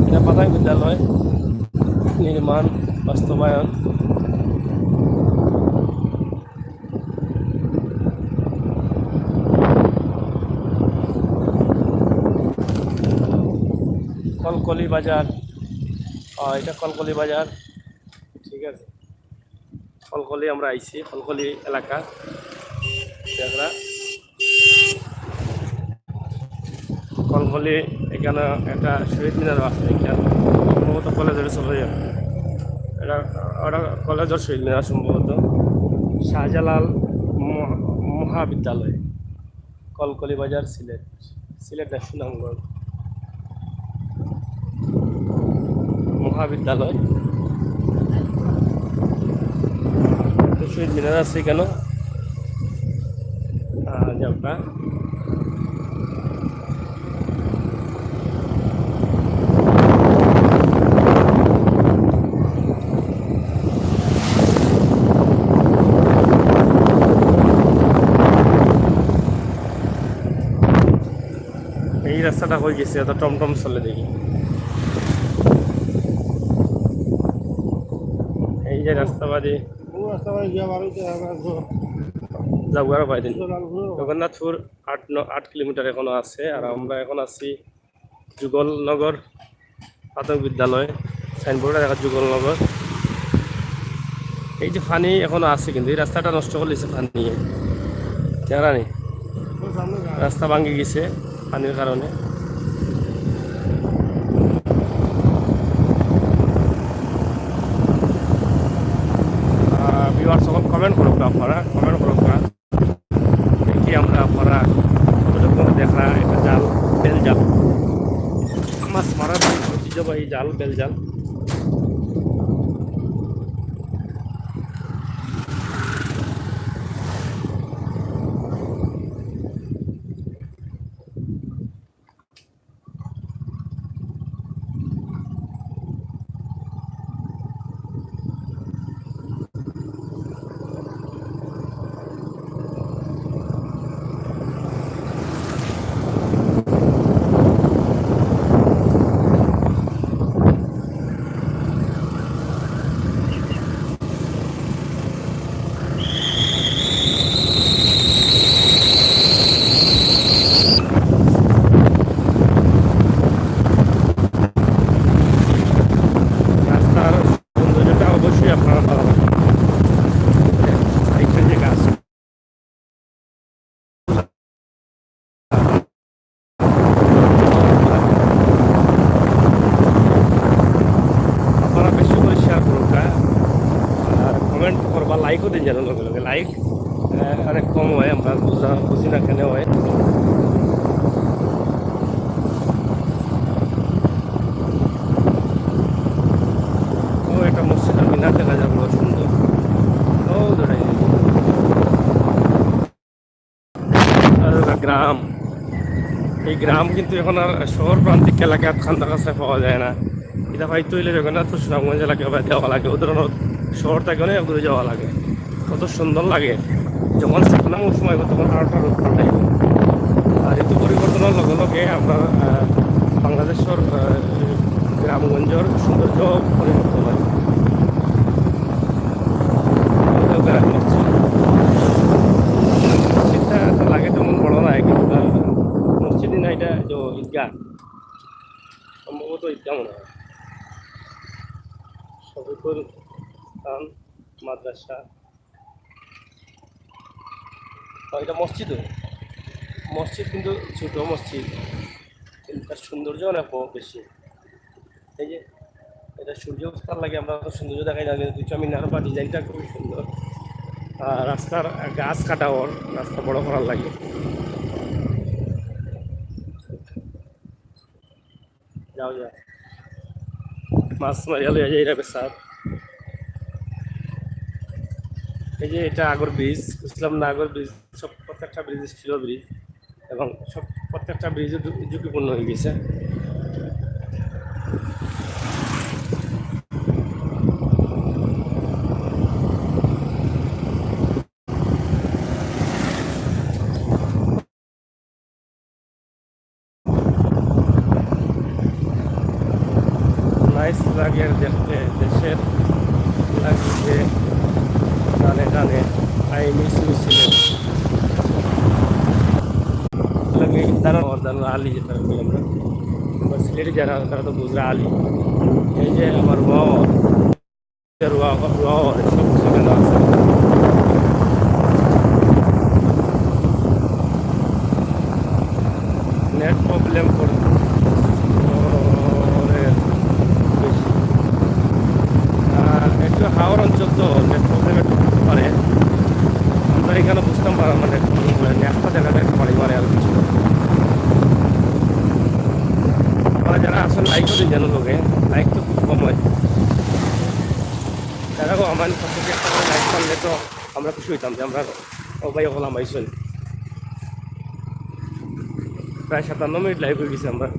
এটা প্রাথমিক বিদ্যালয় নির্মাণ বাস্তবায়ন। কলকলি বাজার, আহ, এটা কলকলি বাজার, ঠিক আছে। কলকলি আমরা আইছি, কলকলি এলাকা। দেখরা কলকলি, এখানো একটা শহীদ মিনার আছে, এখানো সম্ভবত কলেজর চলে যাবে। এটা, ওটা কলেজর শহীদ মিনার সম্ভবত। শাহজালাল মহা-, মহাবিদ্যালয়, কলকলি বাজার, সিলেট। সিলেট না, সুনামগঞ্জ মহাবিদ্যালয়। তো শহীদ মিনার আছে এখানো। আহ, যাওগা। এই রাস্তাটা হয়ে গেছে, এত টমটম চলে দেখি। এই যে রাস্তা বাদে ও রাস্তা বাদে গিয়া বার হইতে হবে, আর তো যাওয়ার বাইরে। তো লালপুর। জগন্নাথপুর আট ন-, আট কিলোমিটার এখনো আছে, আর আমরা এখন আছি যুগলনগর প্রাথমিক বিদ্যালয়, সাইনবোর্ডে দেখা যুগলনগর। এই যে পানি এখনো আছে, কিন্তু এই রাস্তাটা নষ্ট করে দিছে পানি। জানি রাস্তা ভাঙি গেছে পানির কারণে। আহ, viewers সকল comment করুক না আপনারা, comment করুক না। দেখি আমরা, আপনারা কতটুকু দেখরা একটা জাল, বেল জাল। মাছ মারার ঐতিহ্যবাহী জাল, বেল জাল। লাইকও দিন যেন লগে লগে, লাইক অনেক কম হয়, আমরা বুঝা বুঝি না কেন হয়। ও, একটা মসজিদ আর মিনার দেখা যায়, বড় সুন্দর। ও, ধরে। আর ওটা গ্রাম, এই গ্রাম কিন্তু এখন আর শহর প্রান্তিক এলাকাত খান্দাকাছায় পাওয়া যায় না। এটা পাইতে হইলে জগন্নাথপুর সুনামগঞ্জ এলাকা বায় যাওয়া লাগে, ওই ধরনের শহর থেকে অনেক দূরে যাওয়া লাগে। কত সুন্দর লাগে, যখন শুকনো মৌসুম আইব তখন আরোটা রোদ পাল্টাইব। আর ঋতু পরিবর্তনের লগে লগে আমরা, আহ, বাংলাদেশের, আহ, গ্রামগঞ্জের সৌন্দর্য পরিবর্তন হয়। মসজিদটা তো লাগে তেমন বড় নয়, কিন্তু, আহ, মসজিদ না, এটা যে ঈদগাহ, সম্ভবত ঈদগাহ মনে হয়। শফিকুল খান মাদ্রাসা। ও, এটা মসজিদও। মসজিদ কিন্তু ছোট মসজিদ, কিন্তু তার সৌন্দর্য অনেক ব-, বেশি। এই যে এটা সূর্য অস্তার লাগে, আমরা তো সৌন্দর্য দেখাই না, কিন্তু দুইটা মিনার বা ডিজাইনটা খুবই সুন্দর। আর রাস্তার গাছ কাটা ওর, রাস্তা বড় করার লাগে। যাও, যাও। মাছ মারিয়া লইয়া যাই রে বেচার। এই যে এটা আগর ব্রিজ, বুঝলাম না, আগর ব্রিজ, সব প্রত্যেকটা ব্রিজ স্টিলের ব্রিজ, এবং সব প্রত্যেকটা ব্রিজে ঝু-, ঝুঁকিপূর্ণ হয়ে গেছে। নাইস লাগে দেখতে, দেশের লাগছে টানে টানে। I miss you Sylhet. লাগে তারা অর্দান আলী, যেটা বললাম না, বা সিলেটি যারা, তারা তো বুঝরা আলী। এই যে আমার মা, রোয়া, রোয়া, সব কিছু কেনা আছে। নেট প্রবলেম করে, করে বেশি। আর একটু হাওর অঞ্চল তো নেট প্রবলেম একটু করতে পারে। আমরা এখানে বুঝতাম পারলাম না, নেট প্রবলেম করে, নেটটা দেখা যায় একটু বাড়ি মারে আর কিছু। আমরা যারা আসলে লাইক করি যেন লোকে, লাইক তো খুব কম হয়। দাদা গো, আমার পক্ষ থেকে একটা করে লাইক করলে তো আমরা খুশি হইতাম যে আমরা, ও ভাই, ওগুলো আমার শুনি। প্রায় সাতান্ন মিনিট লাইভ হয়ে গেছে আমরা।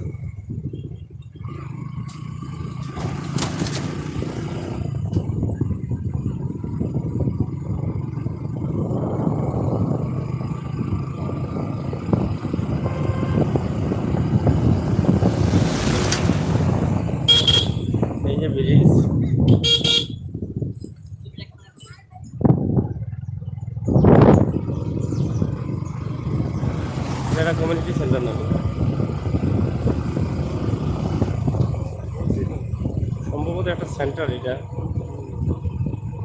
এই যে ব্রিজ, এটা কমিউনিটি সেন্টার না, সম্ভবত একটা সেন্টার এটা,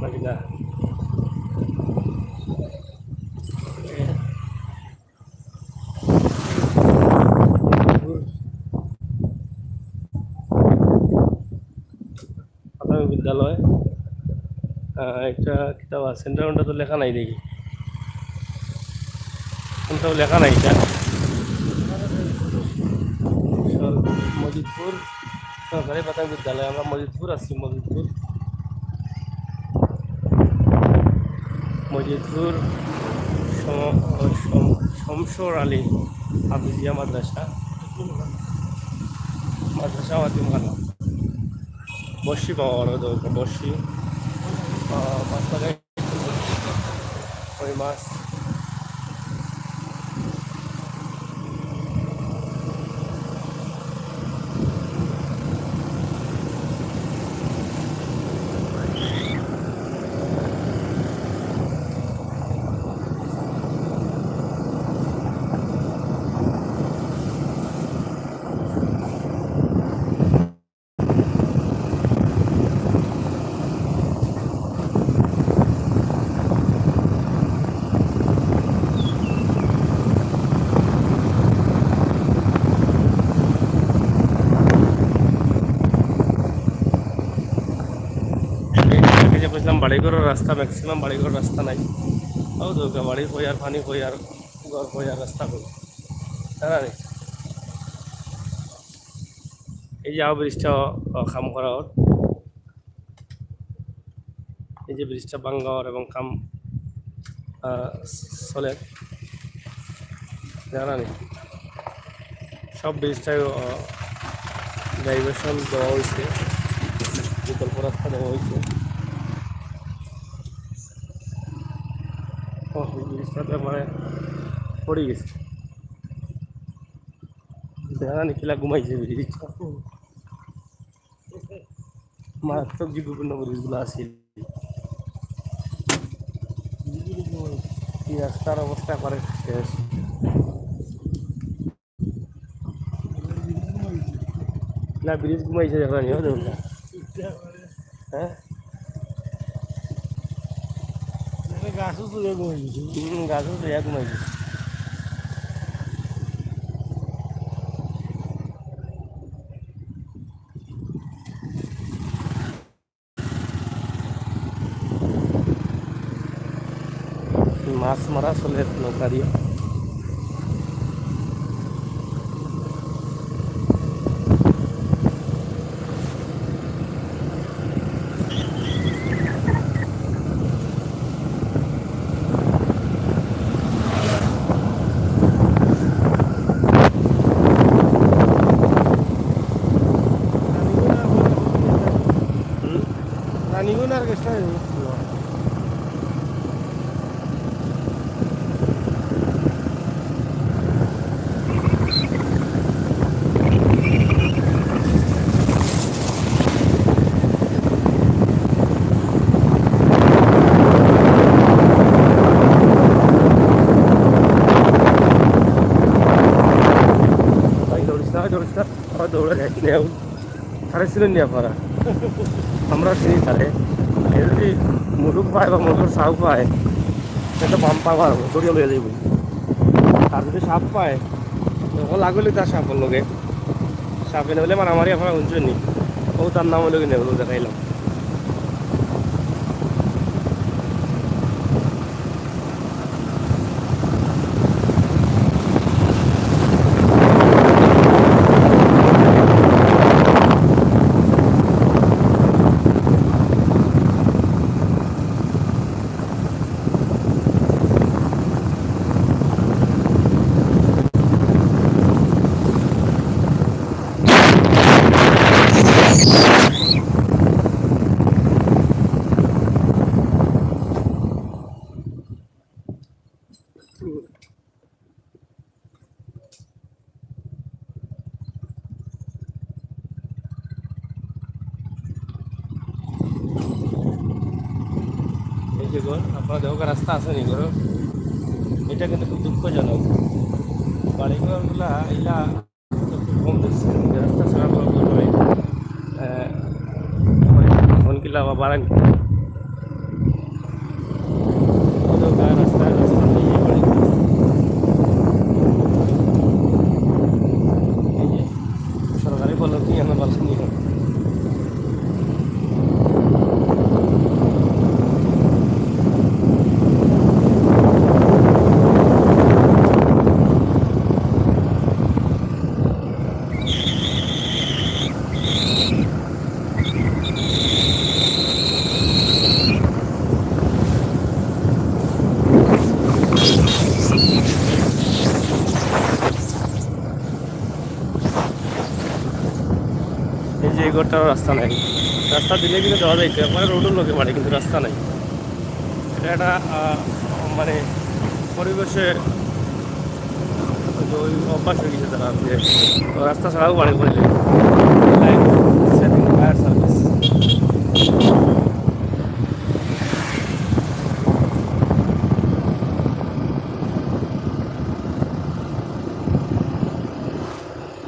নাকি না? প্রাথমিক বিদ্যালয়, আহ, একটা কিতাব আছে, সেন্টার ওটা তো লেখা নাই দেখি, কোনটাও লেখা নাই এটা। সর-, মজিদপুর সরকারি প্রাথমিক বিদ্যালয়, আমরা মজিদপুর আছি, মজিদপুর। মজিদপুর সম-, সম-, শমশর আলী হাফিজিয়া মাদ্রাসা, মাদ্রাসা ওয়াতিমখানা। বড়শি পাওয়া গেল তো, বড়শি, আহ, মাছ লাগাই, ওই মাছ। ইসলাম বাড়িঘরর রাস্তা, ম্যাক্সিমাম বাড়িঘরর রাস্তা নাই। অউ দেখউক্কা, বাড়ি কই আর পানি কই আর ঘর কই আর রাস্তা কই, জানা নি? এই যে আরো ব্রিজটা, আহ, কাম করা অর। এই যে ব্রিজটা ভাঙ্গা অর এবং কাম, আহ, চলের। জানা নি? সব ব্রিজটাই, আহ, ডাইভারশন দেওয়া অইছে, বিকল্প রাস্তা দেওয়া অইছে। ও, এই ব্রিজটা তো মানে পড়ি গেছে। জানা নি কিলা ঘুমাইছে ব্রিজ। মারাত্মক ঝুঁকিপূর্ণ ব্রিজগুলো আছে। এই রাস্তার অবস্থা করে শেষ। না, ব্রিজ ঘুমাইছে, দেখা নি, দেখো না। হ্যাঁ? গাছও তো ঘুমাইছে। হুম, গাছও তো ঘুমাইছে। মাছ মারা চলের নৌকা দিয়া। হুম? রানিগুন আর গেস্ট হাউস। ভাই, দৌড়িস না, দৌড়িস না। আবার দৌড়ে যাই না। তারে চিনেন নি আপনারা? আমরা চিনি তারে। এ যদি মুরুগ পায় বা মুরুগর ছাও পায়, সে তো বাম্পার মারবো, দৌড়িয়া লইয়া যাইবো। আর যদি সাপ পায়, তখন লাগলে তার সাপর লগে। সাপে নেবলে মারামারি আপনারা হুনছেন নি? ও তার নাম অইলো কি নেবল, দেখাইলাম। এই যে ঘর, আপনারা দেখো রাস্তা আছে নি ঘর, এটা কিন্তু খুব দুঃখজনক। বাড়িঘরগুলা ইলা একটু কম দিচ্ছে, রাস্তা ছাড়া বড় বড় হয়। আহ, এখন কিলা বা বাড়ান। রাস্তা, রাস্তা নেই, এই বাড়ি। এই যে সরকারি বলো কি, আমরা বাসা নিয়ে এই যে এই ঘরটারও রাস্তা নাই, রাস্তা দিলে কিন্তু যাওয়া যাইতো, একবারে রোডর লগে বাড়ি, কিন্তু রাস্তা নাই। এটা একটা, আহ, মানে পরিবেশে তো ওই অভ্যাস হয়ে গেছে তারা, যে রাস্তা ছাড়াও বাড়ি করে যায়। Life saving fire service।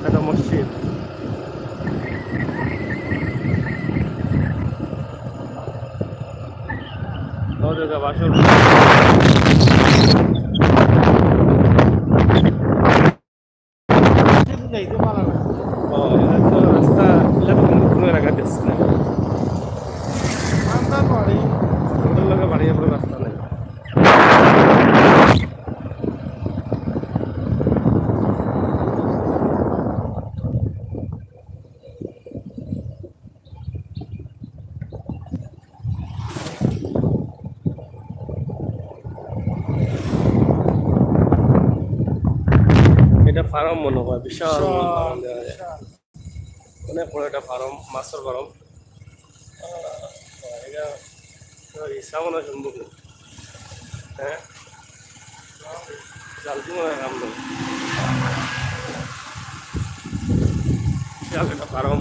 একটা মসজিদ। ও দুর্গা বাসন। ও, এটা তো রাস্তা, এটা তো কোনো, কোনো এলাকার কাছে না। আন্দার বাড়ি। ফার্ম মনে হয়, বিশাল বড় ফার্ম দেখা যায়। বিশাল। অনেক বড় একটা ফার্ম, মাছের ফার্ম। আহ, এটা তো হিসাব মনে হয় সম্ভব না। হ্যাঁ, জালদি মনে হয় কাম নেই। বিশাল একটা ফার্ম।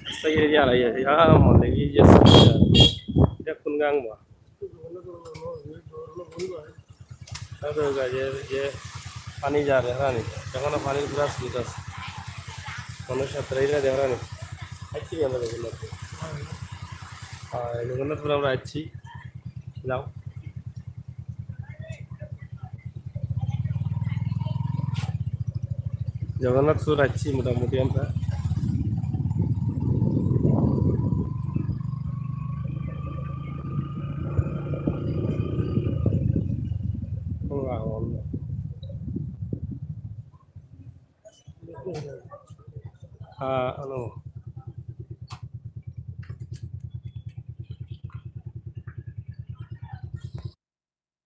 রাস্তা গিয়ে দিয়ে আড়াই আছে। হ্যাঁ, মনে হয় এই যে এটা কোন গাং বা? আর ওই যে, যে পানি যার, দেখরা নি? এখনো পানির পুরা স্রোত আছে। মানুষ সাঁতরাইরা, দেখরা নি? আইছি আমরা জগন্নাথপুর। আর জগন্নাথপুর আমরা আইছি। যাও। জগন্নাথপুর আইছি মোটামুটি আমরা। হ্যাঁ, আনো।